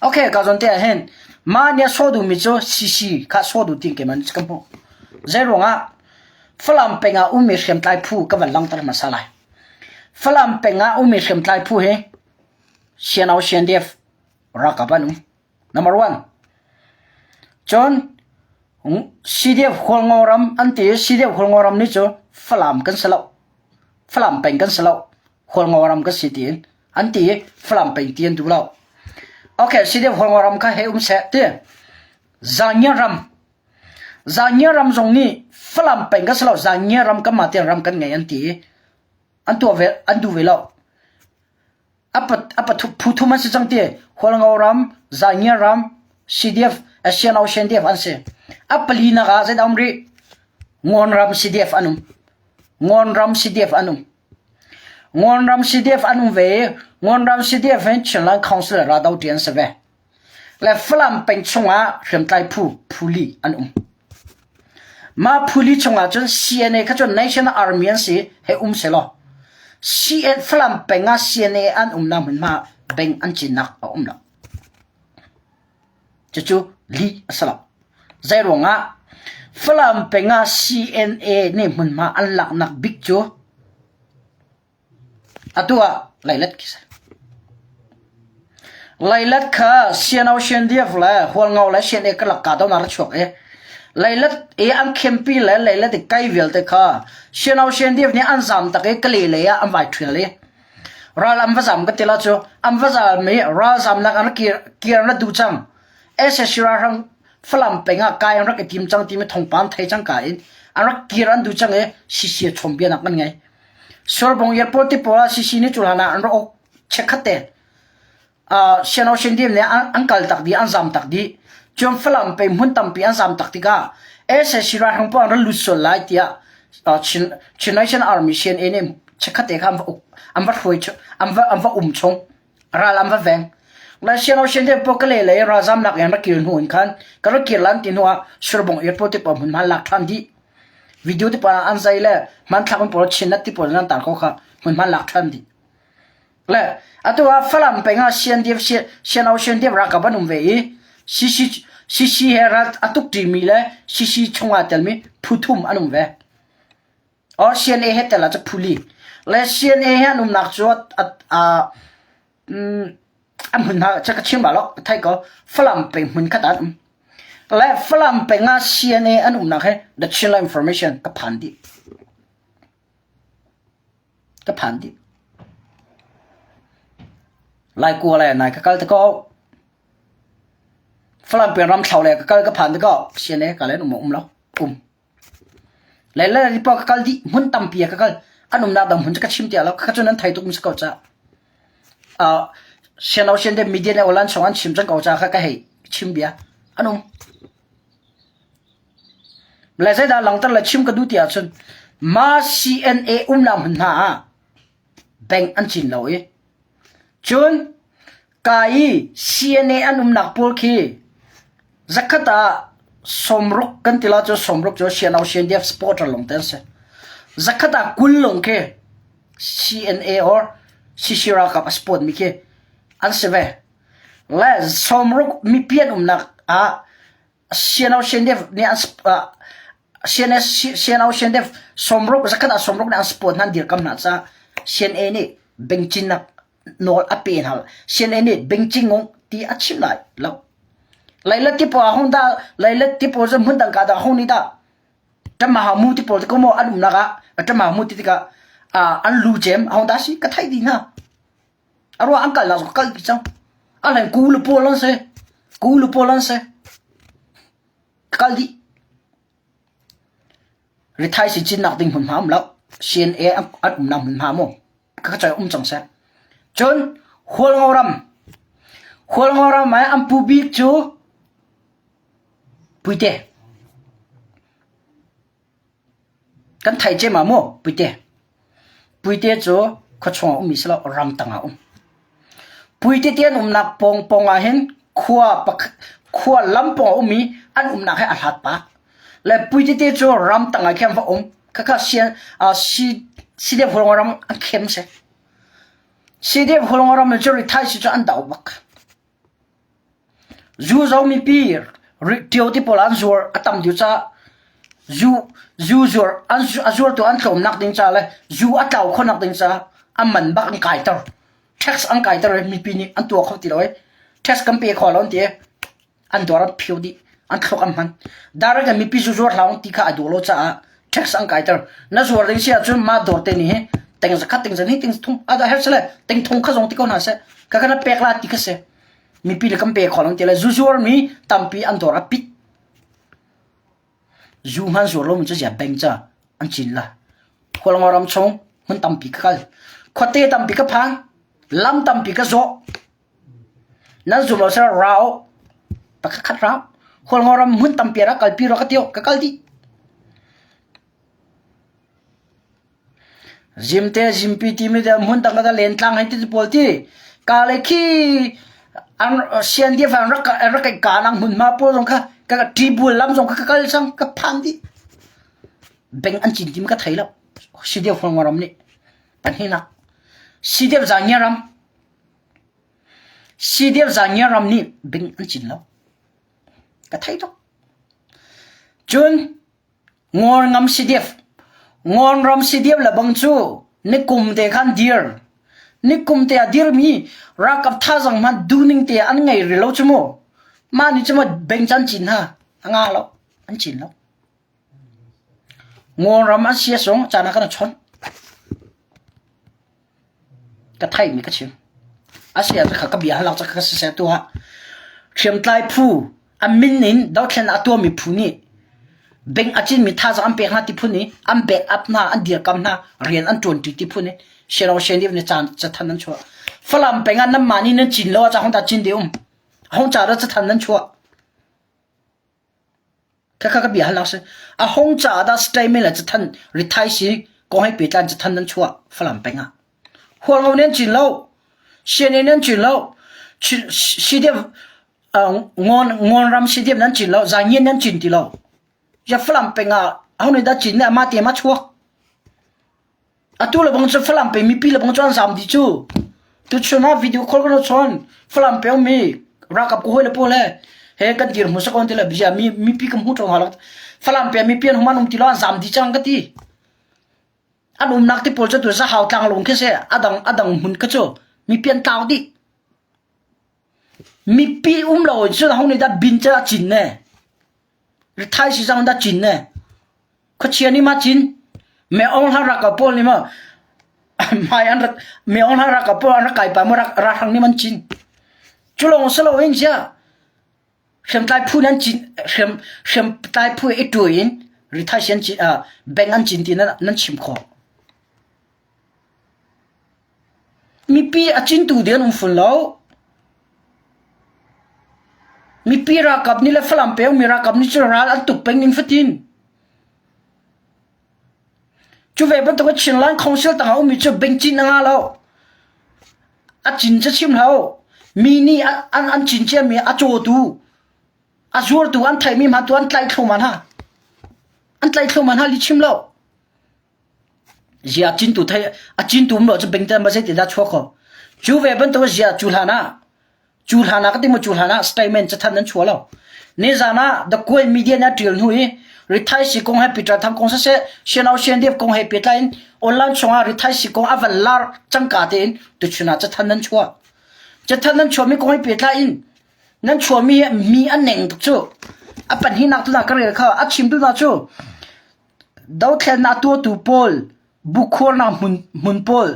Okay, ka zawn te ah hin mah nih a sawh duhmi cu CC kha sawh duh ti keimah nih ka hmuh. Zeiruangah Falam peng ah ummi hriamtlai phu ka van langhter hmasa lai. Falam peng ah ummi hriamtlai phu hi CNO CNDF ralkap an um. Number one. Cun CDF Hualngo ram an ti i CDF Hualngo ram nih cu Falam kan si lo. Falam peng kan si lo. Hualngo ram kan si tiin an ti i Falam peng ti an duh lo. Okay, CDF Hualngo ram kha hei um seh ti. Zangia ram. Zangia ram zong nih Falam peng kan si lo. Zangia ram kan mah tein ram kan ngei an ti i an tuah ve an duh ve lo. A phu thum an si cang ti. Hualngo ram, Zaingia ram, CDF, Asian Ocean DF an si. A palinak ah zeidah um rih? Ngawn ram CDF an um. Ngawn ram CDF an um. Ngawn ram CDF an um ve i Ngawn ram CDF hin Chinland Council rado ṭi an si ve. Le Falam peng chungah hriamtlai phu phuli an um. Mah phuli chungah cun CNA kha cun National Army an si he um selaw CN Falam peng ah CNA an umnak hmunhma beng an cinnak a um lo. Cucu lih a si lo. Zeiruangah Falam peng ah CNA nih hmunhma an laknak bik cu Atu ah Leilet khi si. Leilet kha Siano Siandiaf le Hualngo le Sian karlak kahdohnak a chuak i Leilet i an khempi le Leilet i kai vialte kha Siano Siandiaf nih an zam tak i Kale lei ah an vai ṭhial i ral an va zam ka ti la cu an va zam i ralzamnak an kir kir na duh cang. SSC ralhrang Falam peng ah kai an rak i tim cang timi thawngpang thei cang ka in an rak kir an duh cang i CC chawmbianak an ngei. Surbung airport ti pawl ah CC nih cu hlan ah an rak uk chikkhat te. Uh, Siano Shindim nih an, an kal tak dih, an zam tak dih. Cun Falam pe hmun tampi an zam tak tikah SSC ralhrang pawl an rak lut sual lai tiah uh, Chin, Chin Nation Army CNA nih chikkhat te kha an va uk, an va hruai, an va, an va um chung. Ral an va veng. La Siano Shindim pawl ka le lei ralzamnak in rak kir hnu in khan ka rak kir lan ti hnu ah Surbung airport ti pawl hmunhma lak ṭhan dih. Video te pawl an zai le hmanthlak in pawl Chinnet ti pawl nan tar ko kha hmunhma lak ṭhan dih. Le atu ah Falam peng ah CNDF CNO CNDF ralkap an um ve i CC CC he ral a tuk ṭimi le CC chung ah telmi phu thum an um ve. Or CNA he tel ah cu phuli. Le CNA he an umnak cu a a an hmun hna cu ka chim bal lo thei ko Falam peng hmun khat ah an um. Le Falam peng ah CNA an umnak he the Chinland Information ka phan dih. Ka phan dih. Lai kua le nai ka kal te ko. Falam peng ram thlau le ka kal ka phan te ko. CNA ka le um um lo. Um. Le le ri pa ka kal dih hmun tampi ah ka kal an umnak dang hmun cu ka chim tiah lo ka cu nan thei tuk mi si ko ca uh, siano sian de media le online song an chim cang ko ca kha ka hei chim bia an um le zeidah langter le chim ka duh ti ahcun ma CNA umnak hmun hna ah bank an cin lo i cun ka i CNA an umnak pawl khi. Zakhat ah sawmruk kan ti la cu sawmruk cu CNO CNDF supporter lawng te an si. Zakhat ah 20 lawng khi CNA or CC ralkap a support mi khi an si ve. Le sawmruk mipi an umnak ah CNO CNDF nih an CNS CNO CNDF sawmruk zakhat ah sawmruk nih an support hna an dirkam hna caah CNA nih bengcinnak nawl a pe hna. CNA nih bengcing ti a chim lai lo. Leilet ti pawl hung dah leilet ti pawl cu hmun dang ka dah hung ni dah ṭamaha mu ti pawl ti ko maw an umnak ah ṭamaha mu ti tikah an lu cem hung dah si ka theih dih hna. A ruah an kalnak zong kal dih cang. A hleng ku le pawl an si. Ku le pawl an si. Kal dih. Rithai si cinnak ding hmunhma um lo. CNA an umnak hmunhma mu. Ka choi um cang seh. Cun Hualngo ram. Hualngo ram ah an pu bik cu Puite. Kan thei cem ah mu Puite. Puite cu khuachung ah ummi si lo ramtang ah um. Puite te an umnak pawng pawng ah hin khua pakhat khua lam pawng ah ummi an umnak he a hlat pah. Le Puite te cu ramtang ah khin va um. Khakha sian si CDF Hualngo ram an khem si. CDF Hualngo ram cu rithai si cu an dau bak. Zu zo mipi ṭio ti pawl an zuar a tam deuh caah zu zu zuar an a zuartu an tlawmnak ding ca le zu a tlau khawhnak ding caah a man bak an kaiter. Tax an kaiter i mipi nih an tuah kho ti lo i tax kan pe kho lo an ti i an dawr an phio dih an thluak an hman direct in mipi zu zuar hlah ti kha a duh lo caah tax an kaiter na zuar ding si ahcun mah dawr te nih hi teng zakhat teng zan hi teng thum ada her sele teng thong kha zong ti ko hna seh ka kana pek la ti kha se mipi le kan pe kho lo ti le zu zuar mi tampi an dawr a pit zu hman zuar lo mi cu zia bank ca an cin la Hualngo ram chung hmun tampi ka kal khuate tampi ka phan lam tampi ka zawh Nan zum lo seh rau pakhat khat rau. Hualngo ram hmun tampi rak kalpi rua ka ti ka kal dih. Zimte zimpi timi te hmun dang ka len tlang hei ti pawl ti ka le khi an sian dia fan rak rak kai ka nang hmun ma pawl zong kha ka tribul lam zong kha ka kal sang ka phan dih. Beng an cin tim ka thei lo. Si deu Hualngo ram nih panhinak. Si deu Zangia ram CDF Zangia ram nih bing an cin lo. Ka thei tuk. Cun Ngawn ngam CDF Ngawn ram CDF le bang cu nikum te khan dir. Nikum te a dirmi ralkap thazang hmanh duhning te an ngei rih lo cu mu. Mah nih cu mu beng can cin hna. A nga lo. An cin lo. Ngawn ram an sia sung caan ah kan chon. Ka theihmi ka chim. A si ahcun ka bia halak cu ka siseh tuah. Hriamtlai phu a min in dothlen a tuahmi phu nih bank a cinmi thazaang an pek hna ti phun i an back up hna, an dirkam hna, rian an ṭuanṭi ti phun i Shillong Shenif nih caan cathan an chuah. Falam peng ah nanmah nih nan cin lo ah hong dah cin dih um. Hong ca dah cathan nan chuah. Khakha ka bia hal si. A hong caah dah statement le cathanh rithai si kong he pehtlai in cathanh nan chuah Falam peng ah. Hualngo nan cin lo. CNA nan cin lo. CDF ngon ngon ram CDF nan cin lo. Zangian nan cin ti lo. Ya Falam peng ah aho nih dah cin ne ama te ma chuak. Atu le bang cu Falam pe mipi le bang cu an zam dih cu. Tuchun ah video call kan chawn Falam pe mi ralkap ku hoi le pawl he he kan dir hmu sakon ti le bia mi mipi kan hmu ṭong halak Falam pe mipi an human um ti lo an zam dih cang ka ti. An umnak ti pawl cu tu zahau tlang lung khi se adang adang hmun kha cu mipi an tlau dih. Mipi um lo in cun hong nih dah bin cu a cin ne. Rithai si zong dah cin ne. Khuachia nih ma cin Me Aung Hlaing ralkap pawl nih maw hmai an rat Me Aung Hlaing ralkap pawl an rak kai pa maw ralhrang nih man cin. Cu lawng si loin sia hriamtlai phu nan cin hriam hriamtlai phu i ṭuai in rithai si an cin bank an cin ti nan nan chim khawh. Mipi a cintu ding an um fawn lo. Mipi ralkap nih le Falam peng mi ralkap nih cun ral an tuk peng ning fatin. Cu ve bantuk in Chinland Council tangah ummi cu bengcin a ngah lo. A cin cu chim hlah u. Mi nih an, an cin ciami a cawtu. A zuartu an theihmi hma tu an tlaih thluahmah hna. An tlaih thluahmah hna lihchim lo. Zia cintu thei a cintu um lo cu bing te ma zei ti dah chuak kho. Cu ve bantuk zia cu hlan ah cu hlan ah ka ti mu cu hlan ah statement cathan nan chuah lo. Nizan ah The Kuwait media nih a ṭial hnu i rithai si kong he Peter Thang kong siseh Sianau Siandep kong he pehtlai in online chungah rithai si kong a van lar cangka tein tuchun ah cathan nan chuah. Cathan nan chuahmi kong he pehtlai in nan chuahmi hi mi an neng tuk cu. A pahnihnak tu na ka rel kha a chimtu hna cu dothlennak tuahtu pawl bukhuarnak hmun hmun pawl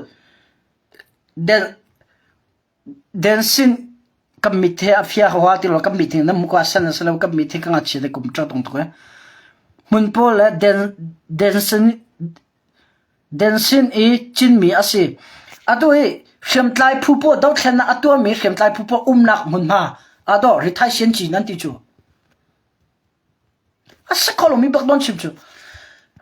Densin kan mit he a fia hoa ti lo kan mit hi na muka san a si lo kan mit hi ka ngakchia te kum ṭa tong tuk e. Hmun pawl le den densin densin i cinmi a si. Atu hi hriamtlai phu pawl dothlennak a tuahmi hriamtlai phu pawl umnak hmunhma ah dawh rithai sian cin an ti cu. A si kho lomi bak don chim cu.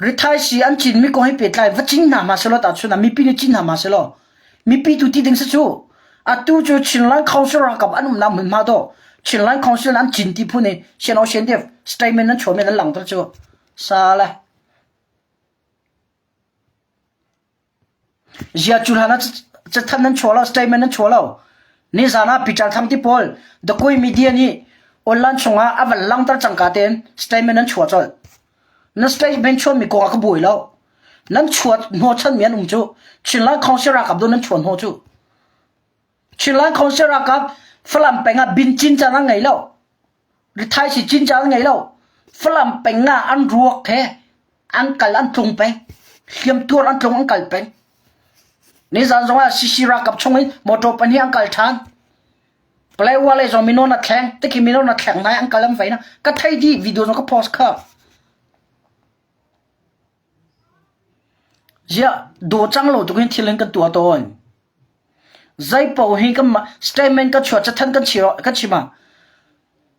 Rithai si an cinmi kong hi pehtlai va cing hna hma selaw tahchun ah mipi nih cin hna hma selaw mipi tu ti ding si cu. Atu cu Chinland Council ralkap an umnak hmunhma dawh Chinland Council an cin ti phun i Sian Sian Def statement an chuahmi an langhter cu. Sa le. Zia cu hlan ah cathanh nan chuah lo, statement nan chuah lo. Nizan ah Peter Thang ti pawl The Koi Media nih online chungah a van langhter cangka tein statement nan chuah colh. Na statement chuahmi kong ah ka buai lo. Nan chuah hnawhchanmi an um cu. Chinland Council ralkap do nan chuah hnawh cu. Chinland Council ralkap Falam peng ah bin cin caan an ngei lo. Rithai si cin caan an ngei lo. Falam peng ah an ruak he an kal an tlung peng. Hliamtuar an tlung an kal peng. Nizan zong ah CC ralkap chung in motor pahnih an kal ṭhan. Palaiwa lei zong mino na thleng, tikhi mino na thleng nai an kal an vei na. Ka thei dih video zong ka post kha. Ziah daw cang lo tuk hin thil in kan tuah tawn. Zeipaoh hi kanmah statement kan chuah cathanh kan chim kan chim ah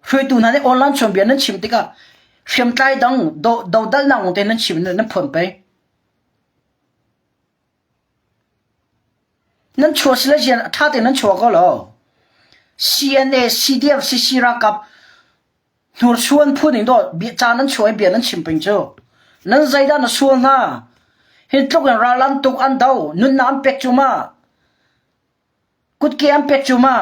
hruaitu hna nih online chawnbia nan chim tikah hriamtlai dang do dodalnak lawng te nan chim nan phuan pei. Nan chuah sile zian a ṭha tein nan chuah ko lo. CNA, CDF, CC ralkap Hnursuan phun in dawh ca nan chuah i bia nan chim peng cu. Nan zeidah na sual hna? Hi tluk in ral an tuk an do, nunnak an pek cu ma? Kutke an pek cu ma?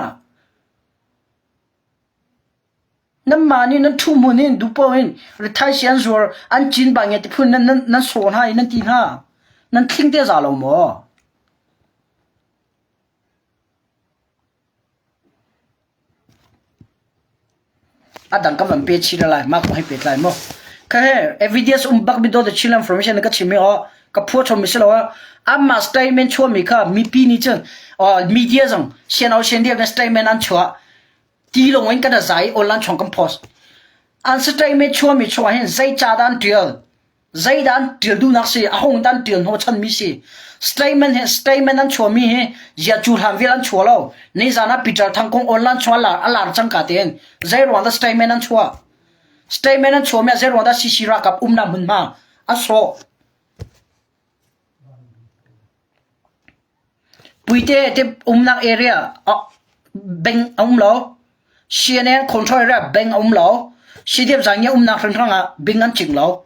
Nanmah nih nan ṭhu hmun in duhpoh in rithai si an zuar an cin ba nge ti phun nan, nan, nan sawh hna i nan ti hna. Nan thling te za lo maw? A dang ka van pe chih lai mah kong he pehtlai maw ka he evidence um bak mi dawt Chin information ka chim i aw ka phua chom mi si lo ah amah statement chuah mi kha mipi nih cun media zong sian sian dia statement an chuah ti lawng in kan zai online chong kan post an statement chuah mi chuah hin zei ca dah an tial Zeidah an ṭial duhnak si? A hung dah an ṭial hnawhchanmi si? Statement he statement an chuahmi hi zia cu hlan vial an chuah lo. Nizan ah Peter Thang kong online chuah a lar a lar cangka tein zei ruang dah statement an chuah? Statement an chuahmi ah zei ruang dah CC ralkap umnak hmunhma a sawh? Puite te umnak area bank a um lo. CNN control area bank a um lo. CDF zangia umnak hranhrang ah bing an cing lo.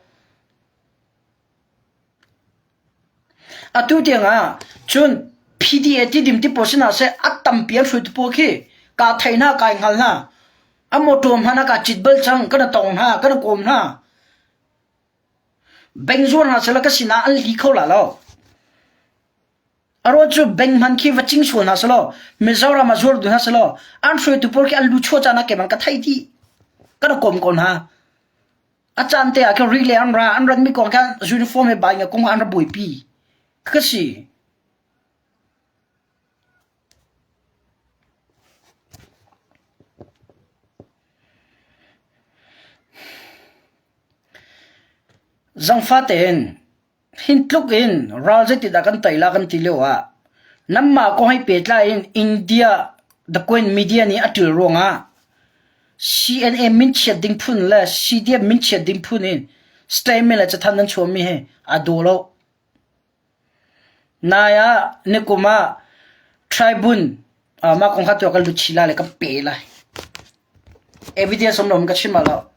Atu tiang ah cun PDA tidim ti pawl sinah seh a tampi an hruaitu pawl khi ka thei hna kai hngal hna. A motor hmanh ah ka cit bal cang kana tong hna kana kawm hna. Bank zuar hna sehla ka sinah an li kho la lo. A ruang cu bank hman khi va cing sual hna selaw Mizoram ah zuar duh hna selaw an hruaitu pawl khi an lu chuah caan ah keimah ka theih dih. Ka rak kawm ko hna. A caan te ah khin ri le an ra an rat mi kong khan uniform he bai nga kong an ra buaipi. Ka si. Zangfah tein hin tluk in ral zeitindah kan tei la kan ti lio ah nanmah kong he pehtlai in India The Queen Media nih a ṭil ruangah CNA minchiat ding phun le CDF minchiat ding phun in statement le cathanh nan chuahmi hi aa daw lo. Nai ah nikum ah Tribune mah kong kha tuah kan lut chih lai le kan pe lai. Evidence um lo ka chim lo.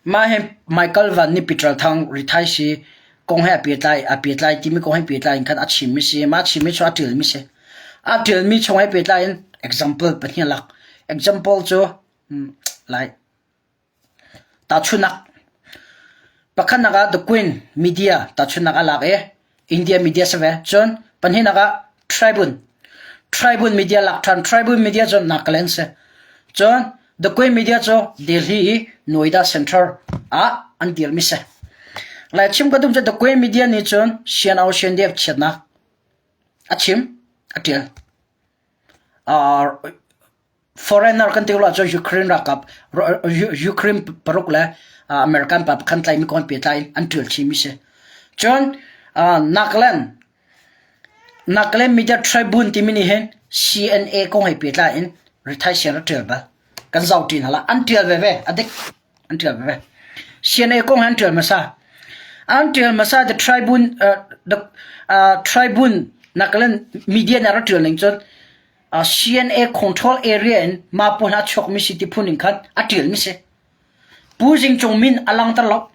Mah hi Michael Van nih Peter Thang rithai si kong he a pehtlai a pehtlai timi kong he pehtlai in khan a chimmi si. Mah chimmi cu a ṭialmi si. A ṭialmi chung he pehtlai in example pahnih a lak. Example cu like Tahchunhnak pakhatnak ah The Queen media tahchunhnak a lak i India media si ve. Cun pahnihnak ah Tribune. Tribune media lak ṭhan. Tribune media cu Nagaland si. Cun The Queen media cu Delhi i Noida Center ah an dirmi si. Lai chim ka duh cu The Queen media nih cun Sian Ocean Dev chiatnak a chim, a ṭial. Uh, Foreigner kan ti lo ahcun Ukraine ralkap Ukraine paruk le American pa pakhat tlaimi kong pehtlai in an ṭial chihmi si. Cun Nagaland Nagaland Media Tribune timi nih hin CNA kong he pehtlai in rithai sian a ṭial bal. Kan zoh ṭi hna la. An ṭial veve. A dik. An ṭial veve. CNA kong he an ṭial hmasa. An ṭial hmasa the Tribune the Tribune Nagaland media nih a rak ṭial ning cun CNA control area in mah pawl hna chuakmi si ti phun in khan a ṭialmi si. Pu Zing Cung min a langter lo.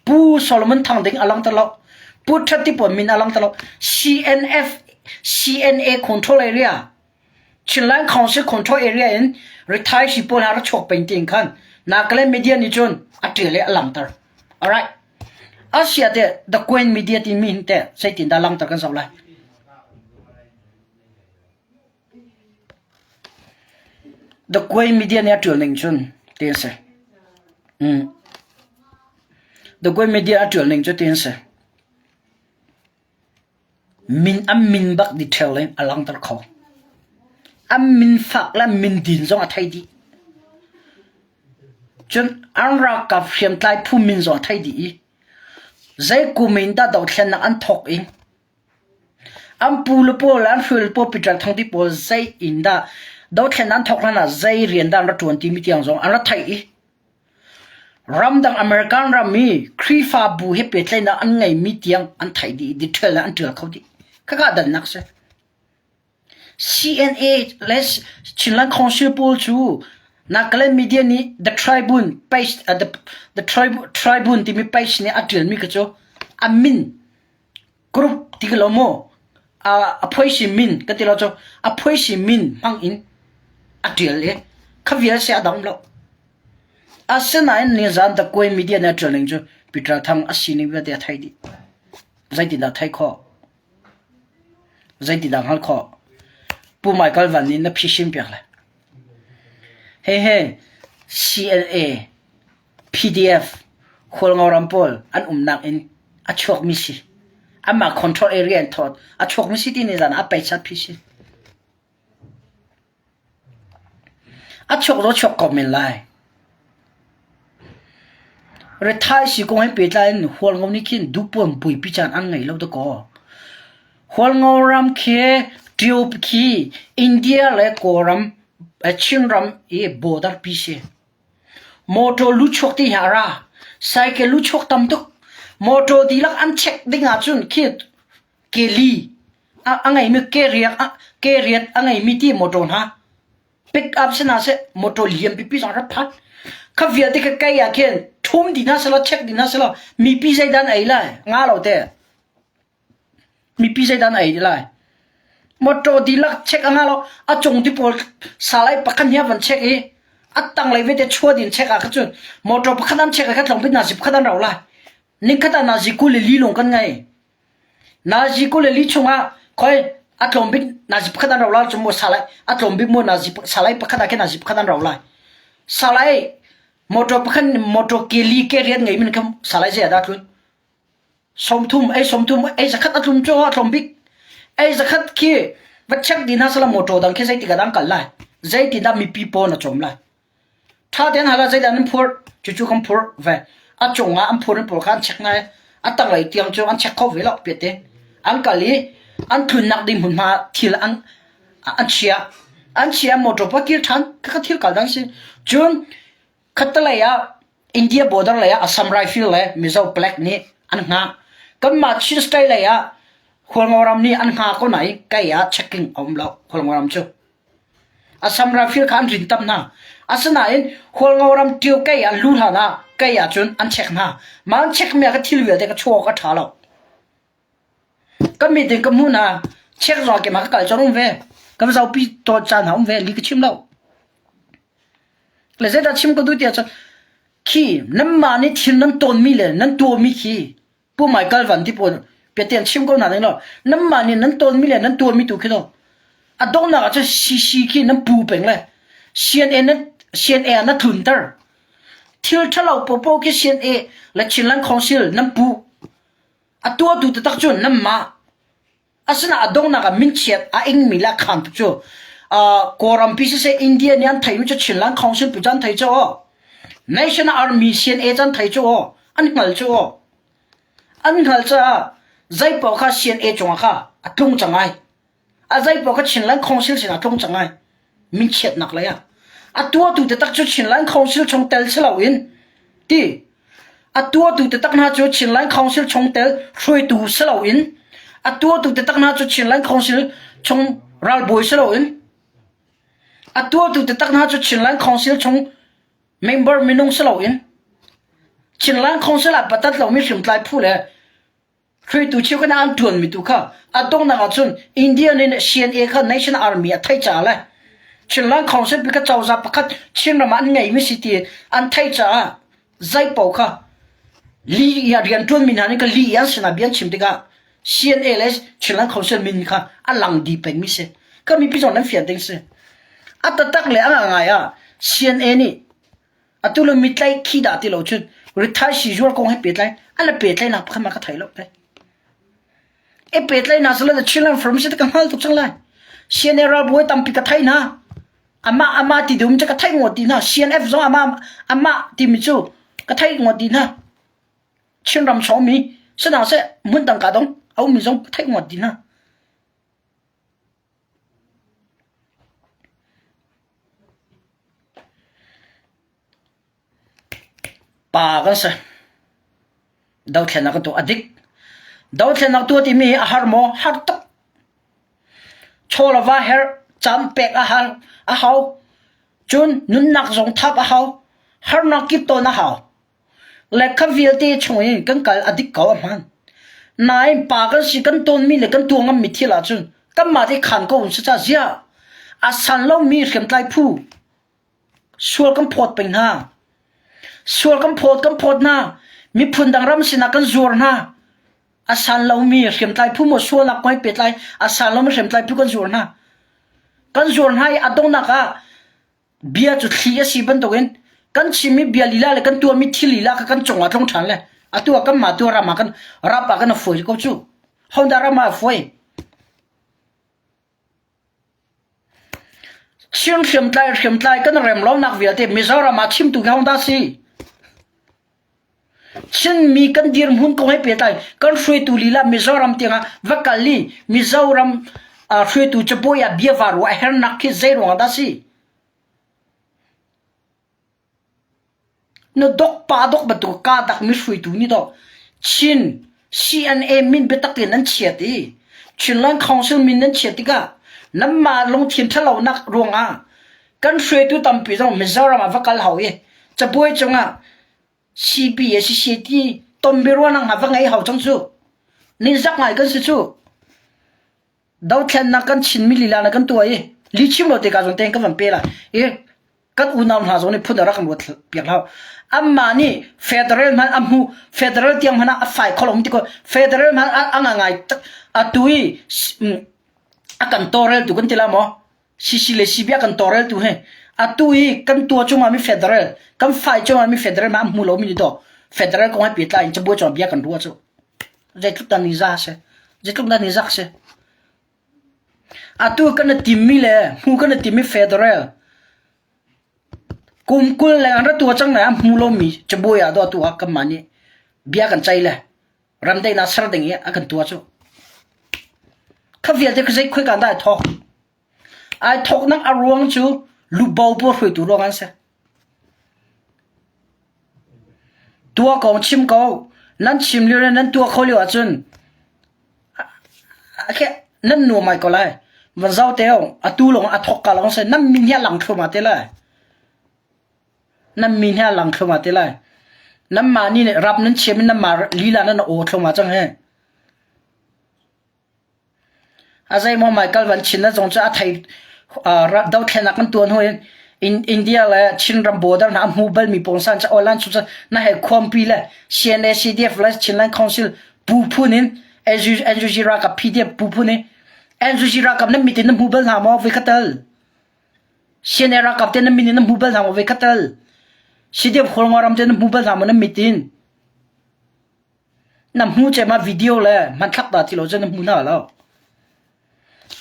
Pu Solomon Thang Ding a langter lo. Pu That Ti Pawn min a langter lo. CNF CNA control area Chinland Council control area in rithai si pawl hna ra chuak peng ti in khan Nagaland media nih cun a ṭial i a langter. Alright. Asia te The Queen Media timi hin teh zeitindah langter kan zoh lai. The Queen Media nih a ṭial ning cun ti a si. Mm. The Queen Media a ṭial ning cu ti an si. Min an min bak detail in a langhter kho. An min fak le an min din zong a thei dih. Cun an ralkap hriamtlai phu min zong a thei dih i zei kum in dah dothlennak an thawk i an pu le pawl le an hruai le pawl Peter Thang ti pawl zei in dah dothlennak an thawk hlan ah zei rian dah an rak ṭuan timi tiang zong an rak theih i Ramdang American ram i Khrihfabu he pehtlaihnak an ngeimi tiang an theih dih i detail in an ṭial kho dih. Khaka dannak si. CNA le Chinland Council pawl cu Nagaland media nih The Tribune page the, the Tribune timi page nih a ṭialmi kha cu a min Group ti ka lo maw? A phuaisi min ka ti lo cu a phuaisi min hmang in a ṭial i kha vial si a dang lo. Asinain nizan Dakuai media nih a ṭial ning cu Peter Thang a sining vialte a theih dih. Zeitindah theih khawh? Zeitindah hngalh khawh? Pu Michael Van nih na phisin piak le. Hehe CNA PDF Hualngo ram pawl an umnak in a chuakmi si. Anmah control area in thawt a chuakmi si ti ni zan ah a peichat phi si. A chuak zo chuak ko men lai. Rethai si kong he pehtlai in Hualngo nih khin duhpuan buipi caan an ngei lo dakaw. Hualngo ram khi Ṭio khi India le Kawlram Chinram i border pi si. Mawṭaw luchuak ti hi a ra. Cycle luchuak tam tuk. Mawṭaw dihlak an check ding ahcun khi keli a ngeimi ke riat a ngeimi ti mawṭaw hna pick up si hna seh mawṭaw lian pipi zong rak phan. Kha vialte kha kei ah khin ṭhum dih hna sehlaw check dih hna sehlaw mipi zeidah an ei lai? Nga lo te. Mipi zeidah na ei ti lai? Mawṭaw dihlak check a ngah lo. A cung ti pawl salai pakhat nih a van check i a tanglei vete chuat in check ah kha cun mawṭaw pakhat an check ah kha tlawmbik nazi pakhat an rau lai. Nikhat ah nazi 22 lung kan ngei. Nazi 22 chungah khoi a tlawmbik nazi pakhat an rau lai cu maw salai a tlawmbik maw nazi salai pakhat ah khin nazi pakhat an rau lai. Salai mawṭaw pakhat mawṭaw ke li ke riat ngei min kha salai zei ah dah tlun? 30 ei 30 ei zakhat a tlum cu a tlawm bik. Ei zakhat khi va check dih hna sala motor dang khi zeitik ah dah an kal lai? Zeitindah mipi pawl na cawm lai? Tha tein hal ah zeidah nan phurh? Cucu kan phurh ve. A cung ah an phur in pawl kha an check ngai. A tanglei tiang cu an check kho ve lo piat te. An kal i an tlunnak ding hmunhma thil an an chia. An chia motor pa kir than. Khakha thil kal dan si. Cun Khattalei ah India border lei ah Assam Rifle le Mizo Black nih an hngah. Kanmah Chin State lei ah Hualngoram nih an hngah ko nain kei ah checking a um lo Hualngoram cu. Assam Rifle kha an rin tam hna. Asinain Hualngo ram ṭio kei an lu hlan ah kei ahcun an check hna. Mah an check mi ah ka thil vialte ka chuak a ṭha lo. Ka mit in ka hmuh hna. Check zong keimah ka kal cang um ve. Kan zopi tawn caan ha um ve li ka chim lo. Le zeidah chim ka duh ti ahcun khi nanmah nih thil nan tawnmi le nan tuahmi khi Pu Michael Van ti pawl piatian chim ko hna ding lo nanmah nih nan tawnmi le nan tuahmi tu khi to a donghnak ah cun CC khi nan pu peng le CNA na CNA na tlunter thil ṭhalo popo khi CNA le Chinland Council nan pu a tuahtu taktak cu nanmah Asinain a donghnak ah minchiat a ingmi le a khaan tuk cu Kawlrampi siseh India nih an theimi cu Chinland Council pi cu an thei cu aw. National Army CNA cu an thei cu aw. An hngal cu aw. An hngal caah zeipaoh kha CNA cungah kha a tlung cang ai. A zeipaoh kha Chinland Council sinah a tlung cang ai. Minchiatnak lei ah. A tuahtu taktak cu Chinland Council chung tel si loin ti A tuahtu taktak hna cu Chinland Council chungtel hruaitu si loin a tuahtu taktak hna cu Chinland Council chung ralbawi si loin a tuahtu taktak hna cu Chinland Council chung member minung si loin Chinland Council ah patat lomi hriamtlai phu le Hruaitu cheukhat an ṭuanmi tu kha a donghnak ahcun India nih CNA kha Nation Army a theih caah le Chinland Council pi kha cozah pakhat Chinram ah an ngeimi si ti an theih caah zeipaoh kha li rian ṭuanmi hna nih ka li an sinah bia an chim tikah CNA le Chinland Council min kha a lang dih pengmi si. Kha mipi zong nan fian ding si. A taktak le a ngai ah CNA nih Atu le mitlaih khi dah ti lo cun rithai sizuar kong he pehtlai an le pehtlaihnak pakhat ma ka thei lo te. E pehtlaihnak sila the Chinland Firm si ka hngal tuk cang lai. CNA ralbawi tampi ka thei hna. Amah amah ti dum cu ka thei ngawt ti hna. CNF zong amah amah timi cu ka thei ngawt ti hna. Chinram sawmi sina seh hmun dang ka dong a ummi zong ka thei ngawt ti hna. Pa kan si. Dothlennak kan tuah a dik. Dothlennak tuah timi hi a har maw? Har tuk. Chaw le va herh, caan pek a hal, a hau. Cun nunnak zong thap a hau. Harnak kip tawn a hau. Le kha vialte chung in kan kal a dik ko a hmaan. Nain pa kan si kan tawnmi le kan tuah ngammi thil ahcun kanmah te khaan ko si ca ziah a san lomi hriamtlai phu sual kan phawt peng hna. Sual kan phawt kan phawt hna. Miphun dang ram sinah kan zuar hna. A san lomi hriamtlai phu maw sualnak kong he pehtlai a san lomi hriamtlai phu kan zuar hna. Kan zuar hna i a donghnak ah Bia cu thli a si bantukin kan chimmi bia lila le kan tuahmi thil lila kha kan cungah tlung ṭhan le atu ah kanmah tu ram ah kan rap ah kan fuai ko cu. Honda ram ah a fuai. Chin hriamtlai hriamtlai kan rem lonak vialte Mizoram ah chimtu khi Honda si. Chinmi kan dirhmun kong he pehtlai kan hruaitu lila Mizoram tiangah va kal i Mizoram hruaitu cabuai ah bia va ruah a hernak khi zei ruangah dah si? Na dok pa dok bantuk ka dak mi hruaitu nih dok Chin CNA min biatak in nan chiat i Chinland Council min nan chiat tikah nanmah lungthin ṭhalonak ruangah kan hruaitu tampi zong Mizoram ah va kal hau i cabuai cungah CB a si ti tonbiaruahnak hna va ngei hau cang cu. Ningzak ngai kan si cu. Dothlennak kan Chinmi lila na kan tuah i li chim lo te ka zong tein ka van pe la i kan unau hna zong nih phun a rak kan ruat piak hlau. Amma nih federal hman a hmu federal tiang hman ah a fai kho lo ti ko federal hman a nga ngai atu i a kan tawrel tu kan ti la maw CC le CB a kan tawlreltu hi atu i kan tua cungah mi federal kan fai cungah mi federal ma hmu lo mi ni to federal kong he pehtlai in cabuai cungah bia kan ruah cu zeitluk dah ni za si zeitluk dah ni zak si atu kan timmi le hmu kan timmi federal kum 20 leng an ra tua cang lai a hmu lo mi cabuai ah do atu ah kan mah nih bia kan cai le ramdaihnak ser ding i a kan tua cu kha vialte kha zei khoi kan dah ai thawk ai thawknak a ruang cu lubo pawl hruaitu ruang an si tua ko chim ko nan chim lio le nan tua kho lio ahcun nan nuam ai ko lai. Van zau te atu lawng a thok ka lawng se nan min hi a lang thluahmah te lai. Nan min hi a lang thluahmah te lai. Nanmah nih rap nan chiam in nanmah lila nan aw thluahmah cang he. A zeimaw Michael Van Chin na zong cu a thei dothlennak kan tuan hnu in India le Chinram border hna a hmu balmi pawngsan cu online chung cun na hei khuampi le CNA CDF le Chinland Council bu phun in NUG ralkap PDF bu phun in NUG ralkap nan mit in nan hmu bal hna maw voi khat tal CNA ralkap te nan min in nan hmu bal hna maw voi khat tal CDF Khualngo ram te nan hmu bal hna maw nan mit in Na hmu cem ah video le hmanthlak dah ti lo cun na hmu hna lo.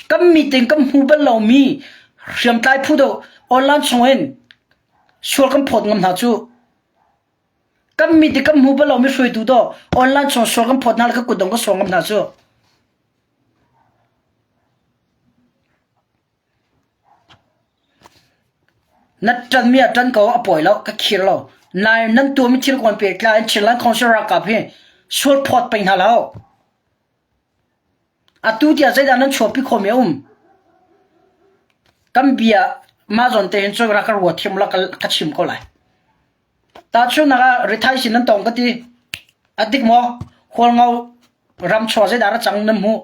Kan meeting kan hmu bal lomi hriamtlai phu do online chung in sual kan phawt ngam hna cu. Kan meeting kan hmu bal lomi hruaitu do online chung sual kan phawt hna le ka kut dong ka sual ngam hna cu. Na ṭanmi ah ṭan ko, a pawi lo, ka khir lo. Nain nan tuahmi thil kong pehtlai in Chinland Council ralkap hi sual phawt peng hna hlah u. Atu tiah zeidah nan chuahpi khawhmi a um? Kan bia mah zawn te hin cun rak ka ruat thiam la ka chim ko lai. Tahchunhnak ah rithai sin nan tong ka ti. A dik maw? Hualngo ram chuah zeidah ra cang nan hmuh?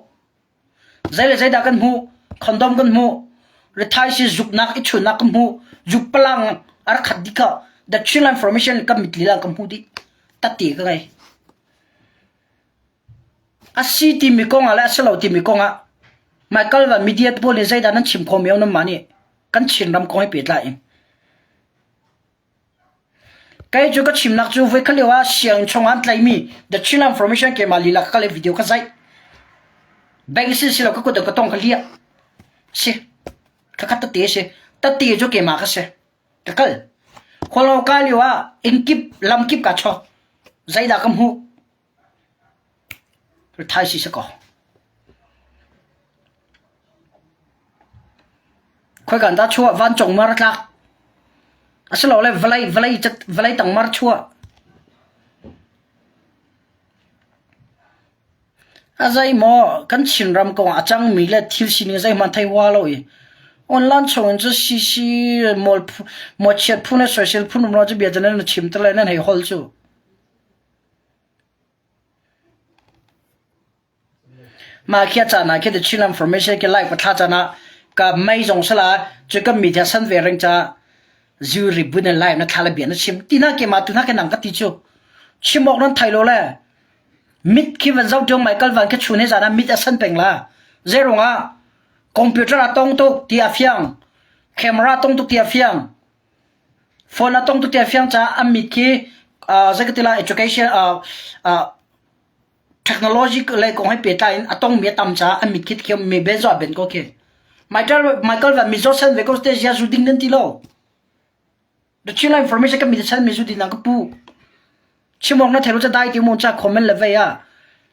Zei le zeidah kan hmuh? Condom kan hmuh. Rithaisi zuknak i chunnak kan hmuh. Zuk palang a rak khat dih kha. The Chinland Formation kan mit lila kan hmuh dih. Tatti ka ngei. A si timi kong ah le a si lo timi kong ah Michael van media pawl nih zeidah nan chim khawh mi nan mah nih kan Chinram kong he pehtlai in. Kei cu ka chimnak cu voikhat lio ah sianginn chung ah an tlaihmi The Chinland Formation keimah lila ka kal i video ka zaih. Bank sin si lo ka kut ka tong ka liah. Si. Khakhat tete si. Tete cu keimah ka si. Ka kal. Khualo ka lio ah inn kip lam kip ka chok. Zeidah ka hmuh? Thai si si ko. Khoikan dah chuah vancung mar tlak. Asilole vawlei vawlei vawlei tang mar chuah. A zei maw kan Chinram kong a cangmi le thil sining zeihmanh thei hua lo i online chung in cu CC mawl mawchiat phun le soisel phun um lo cu bia cu nan chim te le nan hei hol cu. Mah khi a caan ah khi The Chinland Formation khi live ka thla caan ah ka mei zong sala cu kan media san ve reng ca zu ribun in live na thla le bia na chim ti na ke ma tu na ke nang ka ti cu chim awk nan thai lo le mit khi van zau tiong Michael van khi chun he zan ah mit a san peng la zeirung ah computer a tong tuk ti a fiang camera tong tuk ti a fiang Phone a tong tuk tiah fiang caah an mit khi uh, zeikatila education uh, uh, technology lei kong he pehtlai in a tongmi a tam caah an mit khi thiam mi ben zo ben ko khi. Michael Michael van mizaw san ve ko te zia zu ding nan ti lo. The China information kan mi san mi zu din nang ka pu. Chimong na thelo cha dai ti mon cha comment le ve a.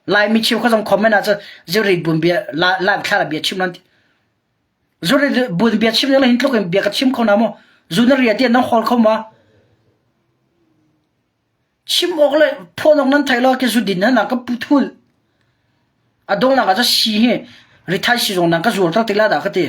Lai mi chiu kha zong comment a cha ziri bun bia la la thla bia chim nan ti. Zu bu bia chim ning le hin tluk in bia ka chim kho na maw? Zu na ria tiah nan hawl kho ma? Chim awk le phuan awk nan thei lo ke zu din na ka pu thul. A dong nak ah ca si hi rithai si zong nang ka zuar tak ti la dah ka ti.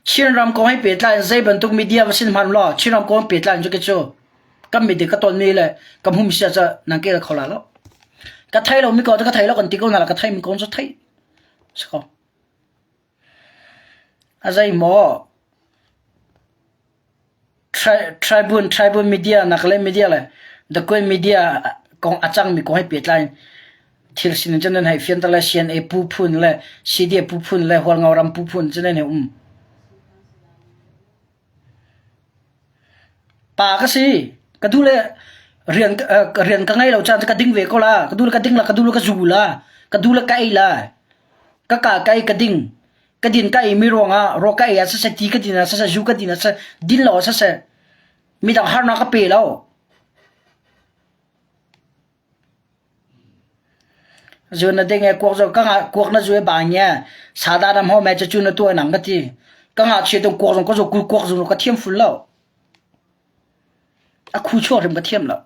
Chinram kong he pehtlai in zei bantuk media va sin hmanh law Chinram kong he pehtlai in cu cu kan media ka tonmi le ka hmumi si ah nan ke kho la lo. Ka thei lomi ko cu ka thei lo kan ti ko hna la ka theimi kong cu theih si ko. A zei maw Tribune Tribune media nak le media le The Queen media kong a cangmi kong he pehtlai in thil sining cu nan hei fianter le CNA pu phun le CDF pu phun le Hualngo ram pu phun cu nan hei um. Pa ka si. Ka duh le rian rian ka ngei lo caan cu ka ding ve ko la. Ka duh le ka ding la, ka duh le ka zu la, ka duh le ka ei la. Ka ka ka ei ka ding. Ka din ka ei mi ruangah raw ka ei ah siseh, ti ka din ah siseh, zu ka din ah siseh, din lo ah siseh, midang harnak ka pe lo. Zu na ding e kuak zo ka nga kuak na zu e ba nge sada na mo me chu chu na tu nang ka ti ka nga che tung kuak zong ka zo ku kuak zong ka thiam ful lo a khu chuak rim ka thiam lo.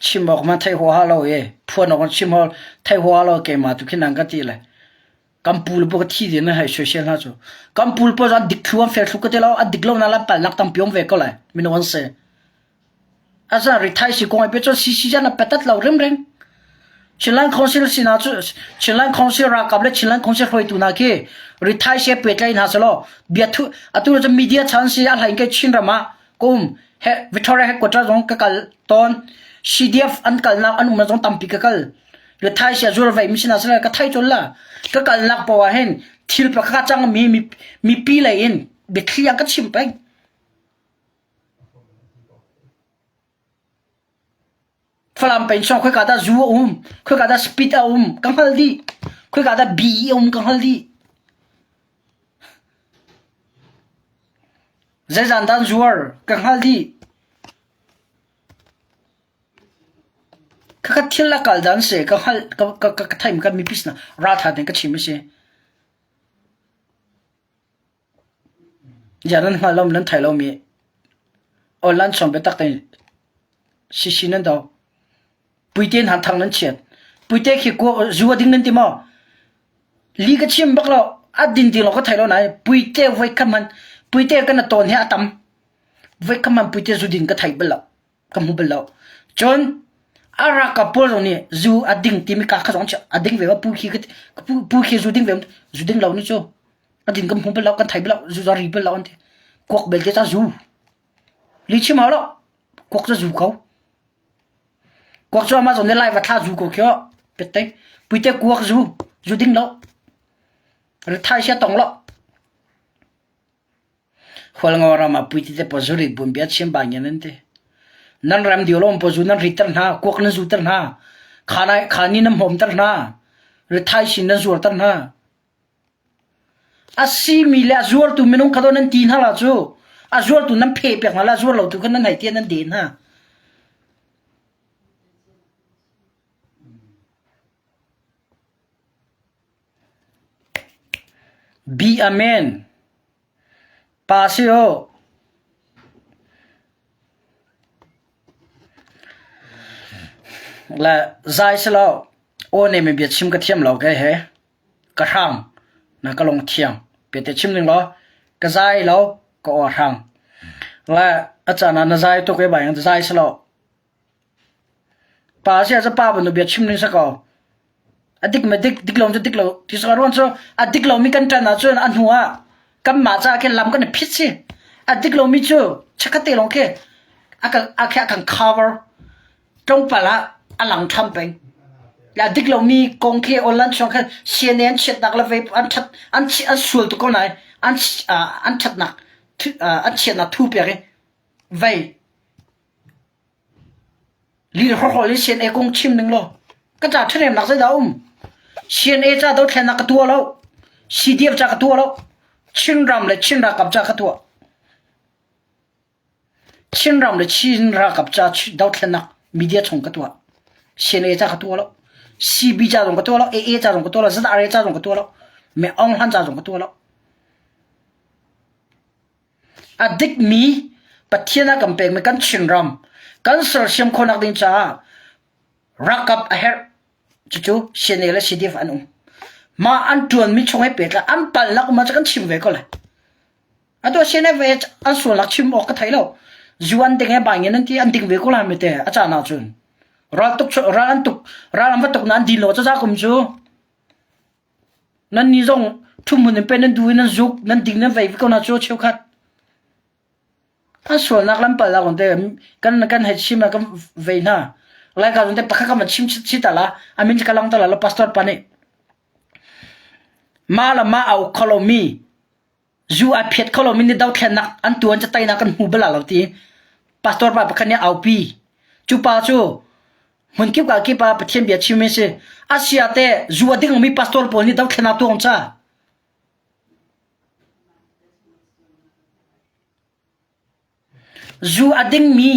Chim awk ma thei huaha lo i phuan awk chim awk thei huaha lo keimah tu khi nang ka ti le. Kan pu le ka thi din hei soisel hna cu. Kan pu le pawl an dik thlu an fel thlu ka ti lo an dik lo na lam palnak tampi um ve ko lai minung an si. Asa rithai si kong ai pe cu CC jan a petat lo rimring. Chinland Council sinah cu Chinland Council ralkap le Chinland Council hruaitu hna khi rithai si petlai hna selaw bia thu atu cu media chan si a hlain ke Chin ram ah kum he Victoria headquarter zong ka kal tawn CDF an kalnak an um zong tampi ka kal rithai si a zuar vai mi sina sela ka thai chol la ka kalnak poah hin thil pakhat cang mi mipi lei in biathli an ka chim peng Falam peng chung khoika dah zu a um, khoika dah speed a um, ka hngal dih. Khoika dah bi a um, ka hngal dih. Zeizan dah an zuar, ka hngal dih. Khakha thil a kal dan si, ka hngal, ka, ka, ka, ka theim ka mipi sinah raltha tein ka chim a si. Ziah nan hngal lo nan thei lomi online chung biatak tein CC nan do. Puite hna thang nan chiat. Puite khi zu a ding nan ti maw? Li ka chim bak lo. A din ti lo ka thei lo nain puite voi khat hmanh puite kan a tawn hi a tam. Voi khat hmanh puite zu din ka thei bal lo. Ka hmu bal lo. Cun a ralkap pawl zong nih zu a ding timi ka kha zong a ding ve ma pu khi pu khi zu ding ve zu ding lo ni cu a ding kan hmu bal lo kan thei bal lo zu ri bal lo an ti kuak belte ca zu li chim hau lo kuak cu zu ko kuak cu ama zong nih lai va thla zu ko khio pette puite kuak zu zu ding lo thai sia tong lo Hualngo ram ah puiti te pawl zurit buin bia chim bangin an ti. Nan ram diolawm pawl zu nan ritter hna, kuak nan zuter hna, kha ni nan hmawmter hna, rithai sin nan zuarter hna. A simi le a zuartu minung kha nan ti hna la cu, a zuartu nan pheh piak hna la, zuar lotu kha nan hei ti nan den hna. Be a man. Pa si u. Le zai si lo. Aw ne mi bia chim ka thiam lo ke he. Ka hrang. Na ka lung thiang. Pete chim ning law. Ka zai lo. Ka aw hrang. Le a caan ah na zai tuk e bai zai si lo. Pa si ah pa bantuk bia chim ning si ko. A dik ma dik, dik lo cu dik lo. Ti saka ruang cu a dik lomi kan ṭan ahcun a hnu ah kanmah caah khin lam kan i phit si. A dik lomi cu chikkhat te lawng khi a kan a khi a kan cover. Tlawmpal ah a lang ṭham peng. A dik lomi kong khi online chung khan CNN chiatnak le vei an ṭhat an an sual tuk ko nain an an ṭhatnak an chiatnak thu pek i vei Lihrawhrawl in CNA kong chim ning law ka ca ṭhahnemnak zeidah a um? CNA ca dothlennak ka tuah lo. CDF ca ka tuah lo. Chinram le Chin ralkap ca ka tuah. Chinram le Chin ralkap ca dothlennak media chung ka tuah. CNA ca ka tuah lo. CB ca zong ka tuah lo. AA ca zong ka tuah lo. ZRA ca zong ka tuah lo. Me Aung Hlan ca zong ka tuah lo. A dikmi Pathian a kan pekmi kan Chinram kan sersiam khawhnak ding caah ralkap a herh. Cucu CNA le CDF an um. Mah an ṭuanmi chung he pehtlai an palhnak um ahcun kan chim ve ko lai. Atu CNA ve an sualnak chim awk ka thei lo. Zu an ding he bangin an ti an ding ve ko lai mi te a caan ahcun. Ral tuk ral an tuk ral an va tuk na an din lo caza kum cu. Nannih zong ṭhumhmun in pei nan duh i nan zuk, nan ding nan vei ko hna cu cheukhat. An sualnak lam palnak te kan kan hei chim ah kan vei hna. Laika zong te pakhat kan van chim chi ta la, a min ka lang ta la la pastor pa nih. Mah le mah a uk kho lomi zu a phiat kho lomi nih dothlennak an tuan cu teinak kan hmu bal lo ti pastor pa pakhat nih aupi cu pa cu hmun kip ka kip ah Pathian bia chim si asia te zu a ding mi pastor pawl nih dothlenak tuang cha zu a ding mi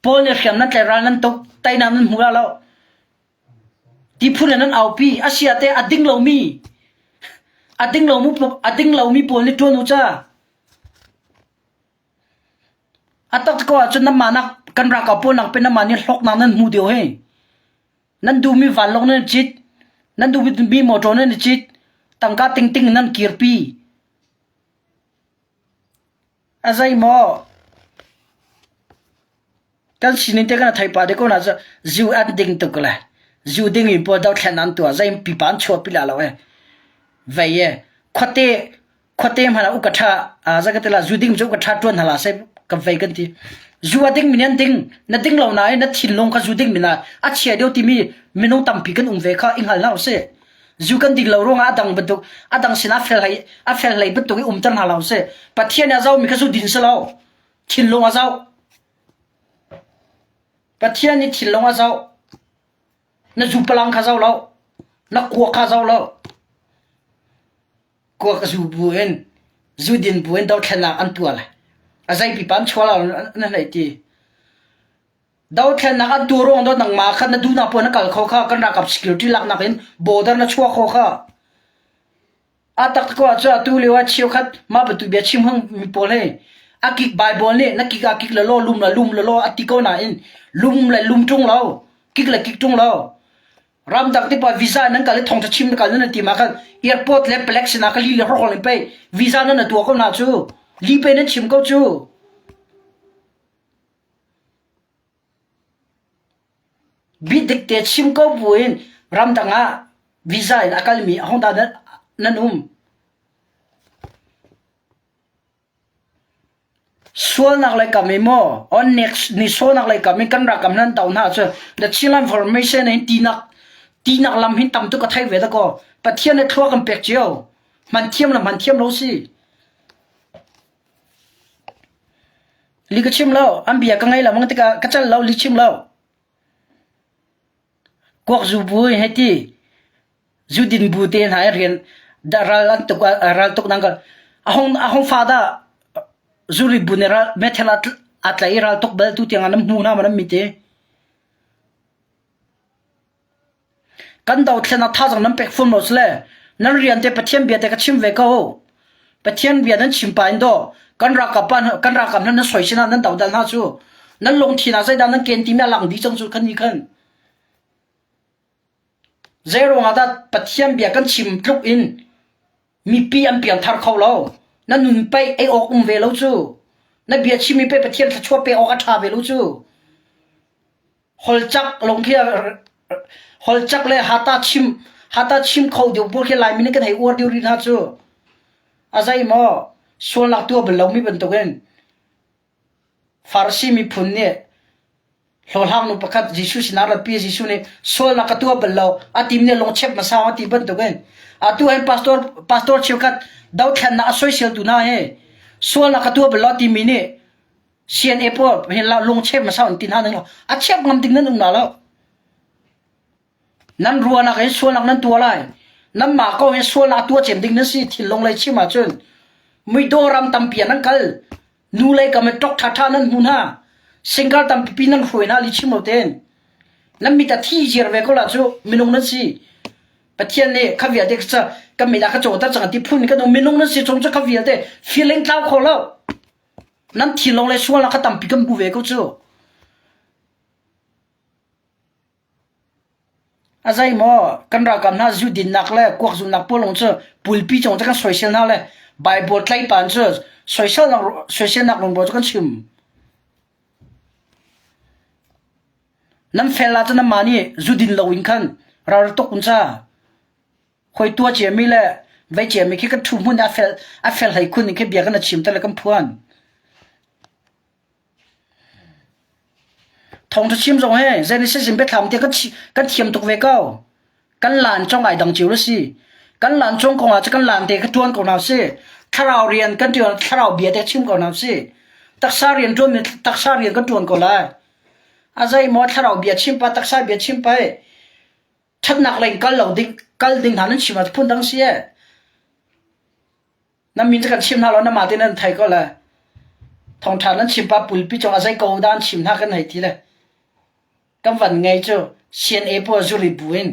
Paul nih hriam nan tlai ral nan tuk teinak nan hmu la lo ti phun in nan aupi a sia te a ding lomi a ding lomi a ding lomi pawl nih ṭuan u ca. A tak ko ahcun nanmah nak kan ralkap pawl nak pe nanmah nih hlawknak nan hmu deuh hei. Nan duhmi vanlawng nan i cit. Nan duhmi motor nan i cit. Tangka tingting nan kirpi. A zeimaw kan sining te kan thei pah te ko na cu zu an ding tuk le zu ding in pawl dothlen an tuah zei pipa an chuah pi la lo e vei e khuate khuate hmanh ah uka ṭha a za ka ti la zu ding cu uka ṭha ṭuan hna la sai ka vei kan ti zu a ding mi an ding na ding lo nain na thinlung kha zu ding mi na a chia deuh timi minung tampi kan um ve kha i hngal hna usih zu kan ding lo ruangah a dang bantuk a dang sinah fel hlei a fel hlei bantuk i umter hna lo sih pathian nih a zohmi kha zu din si lo thinlung a zoh pathian nih thinlung a zoh na zu palang kha zoh lo na kuak kha zoh lo kuak zu bu in zu din bu in dothlennak an tuah lai a zei pipa an chuah lo na hlei ti dothlennak an tuah ruang do nangmah kha na duhnak puan na kal kho kha kan ralkap security laknak in border na chuah kho kha a tak ko ah cu atu lio ah cheukhat mah bantuk bia chim hang mi pawl he a kik bible nih na kik a kik le law lum la lum le law a ti ko nain lum le lum ṭung lo kik le kik ṭung lo Ramdang te pa visa nan kal i thongtha chim na kal nan ti ma khan airport le palek sinah ka li le hrokhol in pei visa nan na tuah ko hna cu li pe nan chim ko cu bi dik te chim ko buin ramdang ah visa in a kalmi ahong dah nan um Sualnak lei kam i maw on ni sualnak lei kam in kan rakam nan to hna cu the Chinland Formation in tinak tinak lam hin tam tuk ka thei ve da kaw Pathian nih thlua kan pek cio hman thiam le hman thiam lo si li ka chim lo an bia ka ngei lo mang tikah ka cal lo li chim lo Kuak zu bu in hei ti zu din bu te hna i rian ral an tuk ral tuk nang a hong a hong fa dah zuri bu nih ral methel a tlaih i ral tuk bal tu tiang ah nan hmu hna ma nan mit i kan dothlen ah thazaang nan pek fum lo sile nan rian te Pathian bia te ka chim ve ko Pathian bia nan chim pa in daw kan ralkap pa kan ralkap hna nan soi sinah nan dodal hna cu nan lungthin ah zeidah nan ken timi a lang dih cang cu kan ni khan zei ruangah dah Pathian bia kan chim tluk in mipi an piangthar kho lo na nun pei ei awk um ve lo cu na bia chimmi pei Pathian thluachuah pe awk a ṭha ve lo cu Holcak lawng khi holcak le hata chim hata chim kho deuh pawl khi Laimi nih kan hei uar deuh rih hna cu. A zei maw sualnak tuah bal lomi bantukin Farasi miphun nih hlawhhlang nu pakhat Jesuh sinah ratpi Jesuh nih sualnak ka tuah bal lo a tim nih lungchep hmasa a ti bantukin atu hin pastor pastor cheukhat dothlennak a soiseltu hna hi sualnak ka tuah bal lo timi nih CNA pawl hi lungchep hmasa an ti hna ning a chep ngam ding nan um na lo nan ruahnak in sualnak nan tuah lai nanmah ko hin sualnak tuah cem ding nan si thinlung lei chim ahcun muidaw ram tampi ah nan kal nu lei kam in tok tha tha nan hmu hna single tampi nan hruai hna li chim lo ten nan mit a thi ziar ve ko la cu minung nan si Pathian nih kha vialte kan mit ah ka cawter cang ti phun kan um minung nan si chung cu kha vialte feeling tlau kho lo Nan thinlung le sualnak kha tampi kan hmu ve ko cu. A zei maw kan ralkap hna zu dinnak le kuak zunnak pawl lung cu pulpi cung cu kan soisel hna le Bible tlaipan cu soiselnak soiselnak lungbaw cu kan chim. Nan fel ahcun nanmah nih zu din loin khan ral tuk un ca. Hoi tua ciami le vei ciami khi kan ṭhu hmun a fel a fel hlei khun in khi bia kan chim te le kan phuan. Thawngṭha chim zong he Genesis in biathlam te kan kan thiam tuk ve ko. Kan lan cong ai dang cio si. Kan lan cong kong ah kan lan te ka ṭuan ko hna si. Thlarau rian kan ṭuan thlarau bia te chim ko hna si. Taksa rian ṭuan taksa rian kan ṭuan ko lai. A zei maw thlarau bia chim pa taksa bia chim pa ṭhatnak lei in kal lo ding kal ding hna nan chim ah phun dang si ee. Nan min cu kan chim hna lo na mah te nan thei ko le. Thawngṭha nan chim pa pulpi cung ah zei ko dah an chim hna kan hei ti le. Kan van ngei cu CNA pawl zuri bu in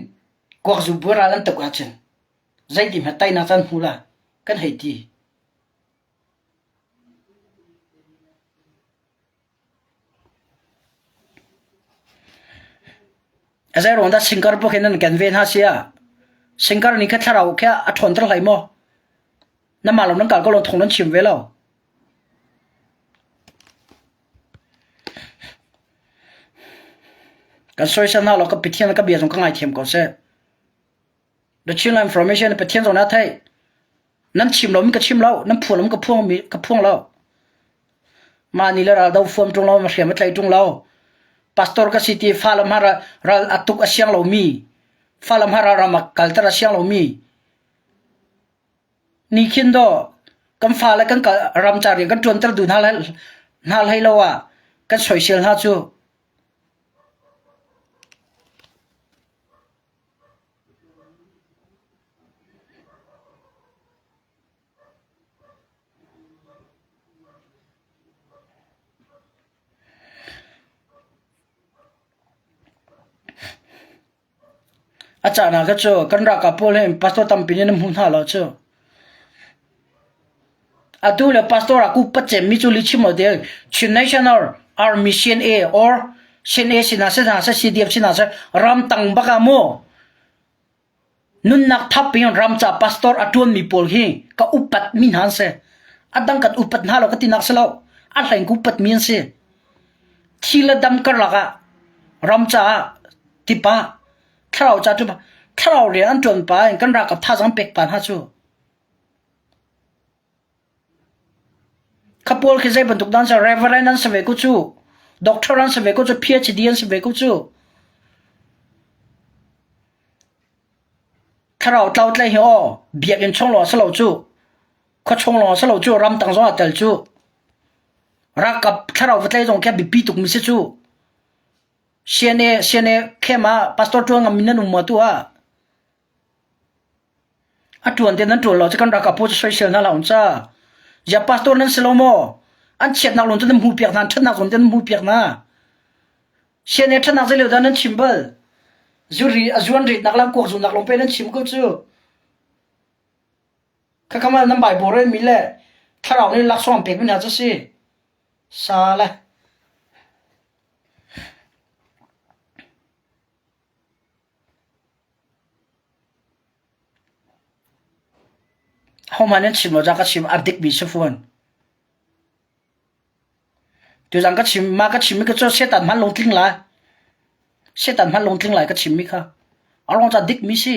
kuak zu bu ral an tuk ahcun zeiti hme teinak can hmu la kan hei ti. Zei ruang dah singkar pawh khi nan ken ve hna sia? Singkar nih kha thlarau khi a ṭhawnter hlei maw? Namah lo nan kal ko lo thong nan chim ve lo. Kan soisel hna lo ka Pathian ka bia zong ka ngaithiam ko seh. The Chinland Information Pathian zong na theih. Nan chim lo mi ka chim lo, nan phuang lo mi ka phuang mi ka phuang lo. Mah ni le ral do fuam ṭung lo, hriam a tlai ṭung lo. Pastor ka si ti fa lam ha ral a tuk a siang lo mi, fa lam ha ral ram a kalter a siang lo mi. Ni khin do kan fa le kan ram ca rian kan ṭuanter duh hna hna hlei lo ah kan soisel hna cu. A caan ah kha cu kan ralkap pawl hin pastor tampi nih nan hmu hna lo cu. Atu le pastor ah ku patcem mi cu lihchim lo te Chin National Army CNA or CNA si hna seh hna seh CDF si hna seh ramtang bak ah mu Nunnak thap in ramca pastor a ṭuanmi pawl hi ka upat mi hna an si. A dang kan upat hna lo ka tinak si lo. A hlei in ka upat mi an si. Thi le dam karlak ah ramca ah tipa thlarau ca ṭuan thlarau rian an ṭuan pa in kan ralkap thazaang pek pa hna cu. Kha pawl khi zei bantuk dan si Reverend an si ve ko cu. Doctor an si ve ko cu. PhD an si ve ko cu. Thlarau tlau tlai hi aw biakinn chung lawng si lo cu. Khua chung lawng si lo cu. Ramtang zong ah tel cu. Ralkap thlarau va tlai zong khi a biapi tuk mi si cu. CNA CNA camp ah pastor ṭuan ngam mi nan um maw tu ah? A ṭuan te nan ṭuan lo cu kan ralkap pawl cu soisel hna hlah un ca. Ziah pastor nan si lo maw? An chiatnak lung cu nan hmuhpiak hna, an ṭhatnak zong nan hmuhpiak hna. Sian he ṭhatnak zei lio dah nan chim bal? Zuri a zuan ritnak le kuak zunak lawng pe nan chim ko cu. Khakhamal nan Bible rel mi le thlarau nih laksawng pek mi hna cu si. Sa le. Hohmanh nan chim lo ca ka chim a dikmi si fawn. Tuzan ka chim ma ka chimmi ka cu Satan hman lungtling lai. Satan hman lungtling lai ka chimmi kha. A ruang ca dikmi si.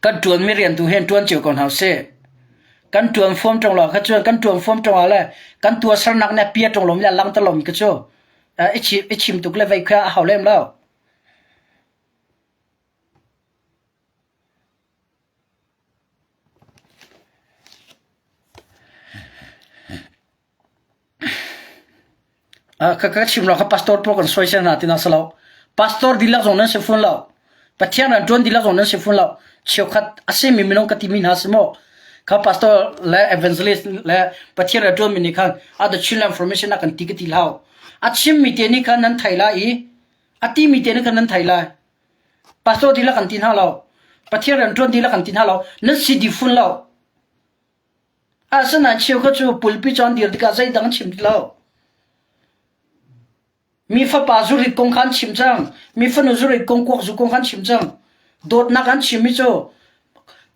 Kan ṭuanmi rian tu hi an ṭuan cio ko hna usih. Kan ṭuan fuam ṭung lo kha cun kan ṭuan fuam ṭung ah le kan tuahsernak nih a pia ṭung lomi le a langhter lomi kha cu i chim, i chim tuk le vei kha a hau lem lo. Ka ka chim lo kha pastor pawl kan soisel hna tinak si lo. Pastor dihlak zong nan si fawn lo. Pathian rian ṭuan dihlak zong nan si fawn lo. Cheukhat a simi minung ka timi hna si maw? Kha pastor le evangelist le Pathian rian ṭuanmi nih khan a the Chinland Formation ah kan ti ka ti hlah. A chimmi te nih khan nan thei lai i a timi te nih khan nan thei lai. Pastor dihlak kan ti hna lo. Pathian rian ṭuan dihlak kan ti hna lo. Nan si dih fawn lo. Asinain cheukhat cu pulpi cu an dir tikah zeidang an chim ti lo. Mi fapa zurit kong kha an chim cang. Mi fanu zurit kong, kuak zu kong kha an chim cang. Dawtnak an chimmi cu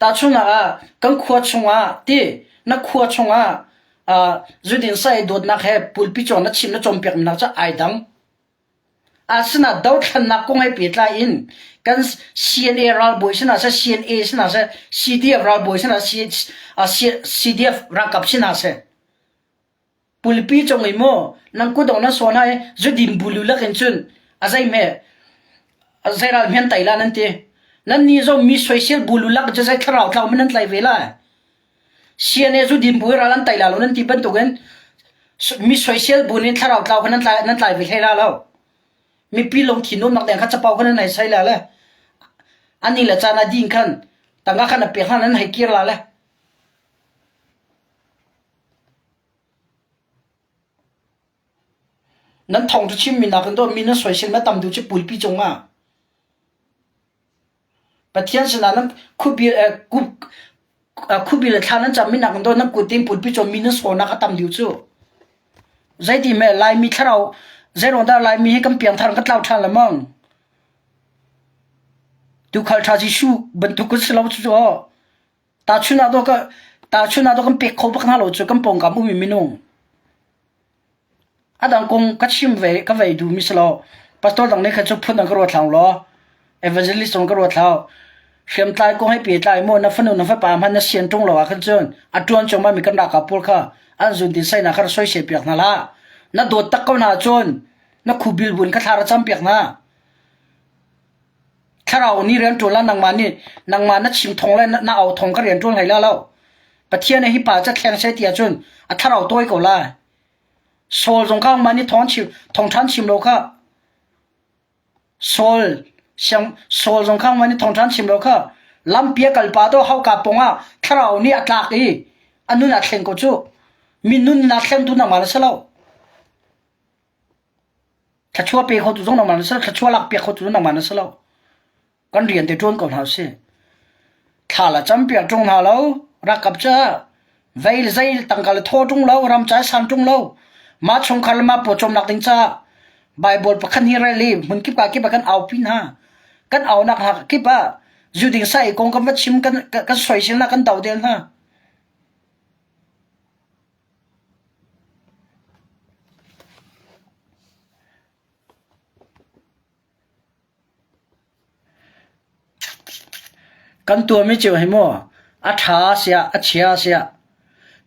tahchunhnak ah kan khua chungah ti na khua chungah uh, zudin sai dawtnak he pulpi cawng na chim na cawnpiakmi nak cu ai dang. Asinain dothlennak kong he pehtlai in kan CNA ralbawi sinah seh, CNA sinah seh, CDF ralbawi sinah CDF ralkap sinah seh, pulpi cung i maw nan kutdong nan sawn i zudin bulu lakin cun a zeihme zei ral hme an tai la nan ti. Nan nih zong mi soisel bulu lak cu zei thlarau tlau men nan tlai ve lai. CNA zudin bu i ral an tai la lo nan ti bantukin mi soisel bu nih thlarau tlau kha nan tlai nan tlai ve hlei la lo. Mipi lungthin nuamnak deng kha capo kha nan hei sai la le. Ani le caan a din khan tangka khan a pek hna nan hei kir la le. Nan thong cu chim mi nakin dawt mi nan soisel na tam deuh cu pulpi cungah. Pathian sinah nan khuapi khuapi le thla nan cammi nakin dawt nan kut in pulpi cawm mi nan sawnak a tam deuh cu. Zeiti me Laimi thlarau zeiruang dah Laimi hi kan piangthar kan tlau ṭhan lengmang? Tuukhal ṭha Jesuh bantuk kan si lo cu cu aw. Tahchun ah dawh ka tahchun ah dawh kan pek kho bak hna lo cu kan pawngkam ummi minung. A dang kong ka chim ve ka vei duhmi si lo. Pastor dang nih khan cu phun dang ka ruat hlang law evangelist zong ka ruat hlah. Hriamtlai kong he pehtlai maw na fanu na fapa hmanh na sian ṭung lo ah khan cun a ṭuan cuahmah mi kan ralkap pawl kha an zun tin sainak kha rak soisel piak hna hlah. Na dawt tak ko hna ahcun na khubil buin kha thla ra cam piak hna. Thlarau nih rian ṭuan la nangmah nih nangmah na chim thawng le na au thawng ka rian ṭuan hlei la lo. Pathian nih hi pa ca thleng seh ti ahcun a thlarau tawi ko lai. Saul zong kha nangmah nih thawng chim thawngṭha chim lo kha. Saul siang Saul zong kha nangmah nih thawngṭha chim lo kha. Lampi a kal pa to hauka pawng ah thlarau nih a tlak i a nun a thleng ko cu. Mi nun a thlengtu nangmah na si lo. Thluachuah pe khotu zong nangmah na si lo, thluachuah lak piak khotu zong nangmah na si lo. Kan rian te ṭuan ko hna usih. Thla la campiak ṭung hna lo, rakap ca vei le zei tangka le thaw ṭung lo, ram ca san ṭung lo, mah chungkhar le mah pawcawmnak ding caah Bible pakhat hi rel i hmun kip ah kip ah kan aupi hna. Kan aunak hna kip ah zu ding sa i kong kan va chim kan kan soisel hna kan dodel hna. Kan tuahmi cio hi maw a ṭha siah a chia siah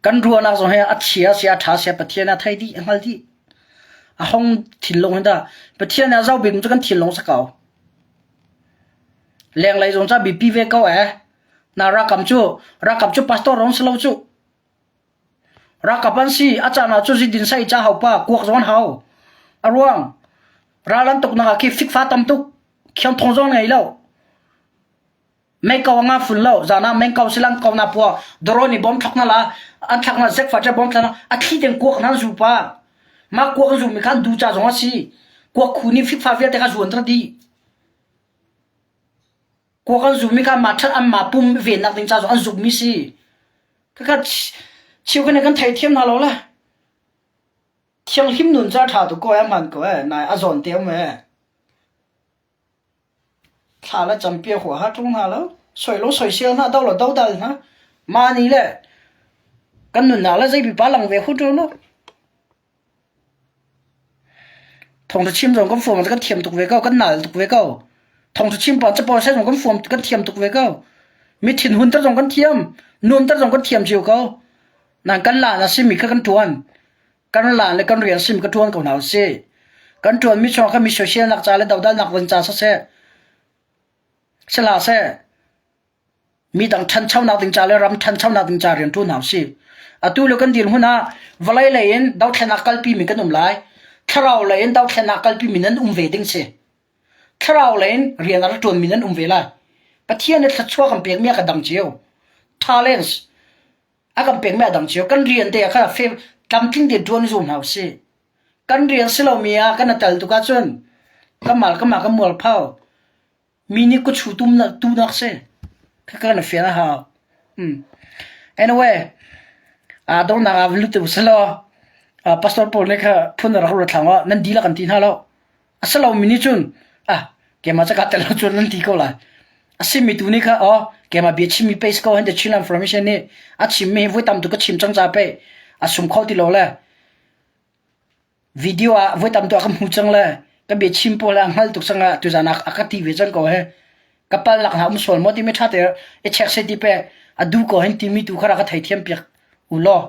kan ruahnak zong hi a chia siah a ṭha siah Pathian a thei dih a hngal dih. A hong thinlung hi dah Pathian nih a zoh bik cu kan thinlung si ko. Lenglei zong cu a biapi ve ko ee. Na rakam cu rakam cu pastor rong si lo cu. Ralkap an si. A caan ah cu zidin sai ca hau pa kuak zong an hau. A ruang ral an tuknak ah khi fikfa tam tuk. Khiang thong zong ngei lo. Mei ko nga fun lo. Zan ah meng ko silang ko na pua. Drone i bom thlak na la. An thlak na zek fa cha bom thlak na. A thli ten kuak nan zu pa. Ma kuak zu mi khan du cha zong a si. Kuak khu ni fikfa vialte kha zuan tra di. Kuak an zumi kha mah ṭhat an mah pum vennak ding ca zong an zukmi si. Khakha cheu kan kan theithiam hna lo le. Thianghlim nun ca ṭha tuk ko e hman ko e nai a zawn te um e. Thla le campia hua ha ṭung hna lo. Soi lo soisel hna do lo dodal hna. Mah ni le kan nunnak le zei pipa lang ve hu ṭu no. Thawngṭha chim zong kan fuam kan thiam tuk ve ko, kan nal tuk ve ko. Thawngṭha chim pa capo seh zong kan fuam kan thiam tuk ve ko. Mi thinhun ter zong kan thiam, nuam ter zong kan thiam cio ko. Nan kan lan a simi kha kan ṭuan. Kan lan le kan rian simi ka ṭuan ko hna usih. Kan ṭuan mi chung ah khan mi social nak ca le dodal nak vun ca siseh, si hlah seh, Midang ṭhanchonak ding ca le ram ṭhanchonak ding ca rian ṭuan hna usih. Atu le kan dirhmun ah vawlei lei in dothlennak kalpimi kan um lai. Thlarau lei in dothlennak kalpimi nan um ve ding si. Thlarau lei in rian a rak ṭuanmi nan um ve lai. Pathian nih thluachuah kan pekmi a ka dang cio. Talents a kan pekmi a dang cio. Kan rian te ah kha tlamtling tein ṭuan i zuam hna usih. Kan rian si lomi ah kan i tel tuk ahcun kan mal kan mah kan mualpho. Mi nih kutchu tunak si. Khakha na fian a hau. Hmm. Anyway, aa donghnak ah lut u selaw pastor pawl nih kha phun rak ruat thlang nan dihlak an ti hna lo. A si lo mi nih cun ah keimah ca ka tel lo cun nan ti ko lai. A simi tu nih kha oh keimah bia chimmi pe ko hen te Chinland Information nih a chimmi hi voi tam tu ka chim cang ca pe a sum kho ti lo le Video ah voi tam tuah ka hmu cang le ka biachim pawl a hngal tuk cang ah tuzan ah a ka ti ve cang ko he. Ka palnak hna um sual maw timi ṭha te i check se ti pe a du ko hen timi tu kha rak ka theithiam piak u law.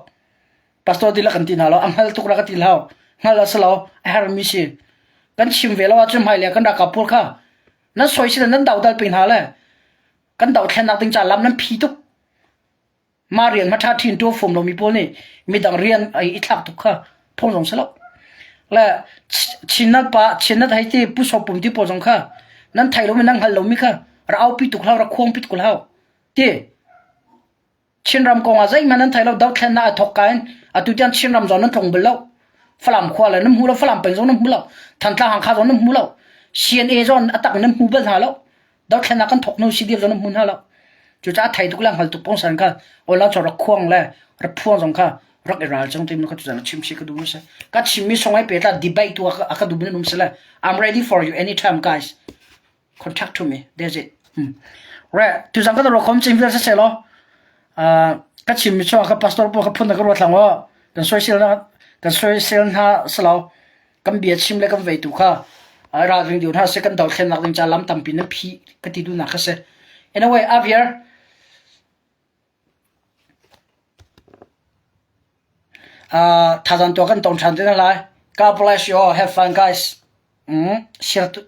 Pastor ti la kan ti hna lo a hngal tuk ra ka ti hlau. Hngal a si lo a hermi si. Kan chim ve lo ahcun hmailei kan ralkap pawl kha nan soisel nan dodal peng hna le kan dothlennak ding ca lam nan phi tuk. Mah rian hma ṭha ṭhin ṭuan fom lomi pawl nih midang rian ai i thlak tuk kha phung zong si lo. Le Chinat pa Chinat hei ti Pu Sopum ti pawl zong kha nan thei lomi nan hngal lomi kha ra aupi tuk hlah ra khuangpi tuk hlah ti Chinram kong ah zeihmanh nan thei lo dothlennak a thawk ka in atu tiang Chinram zong nan tlung bal lo. Falam khua le nan hmu lo Falam peng zong nan hmu lo Thantlang Hakha zong nan hmu lo CNA zong a tak nan hmu bal hna lo. Dothlennak kan thawk hnu si dir zong nan hmu hna lo. Cucaah thei tuk le hngal tuk pungsan kha online chawr rak khuang le rak phuang zong kha. Rak i ral cang timi ka tuzan chim si ka duh si. Ka chimmi song ai pe tla debate tu a ka duh min um sile. I'm ready for you anytime guys. Contact to me. That's it. Hmm. Right. Tuzan ka ro kom chim vial se lo. Uh, ka chimmi chung ka pastor po ka phun na ka ruat lang o. Kan soisel na kan soisel hna salo. Kan bia chim le kan vei tu kha ai ral ring diu hna se kan dothlennak ding ca lam tampi na phi ka ti du na kha se. Anyway, Avier Uh, thazan to kan tong than te na lai. God bless you all. Have fun guys. Mm, share to.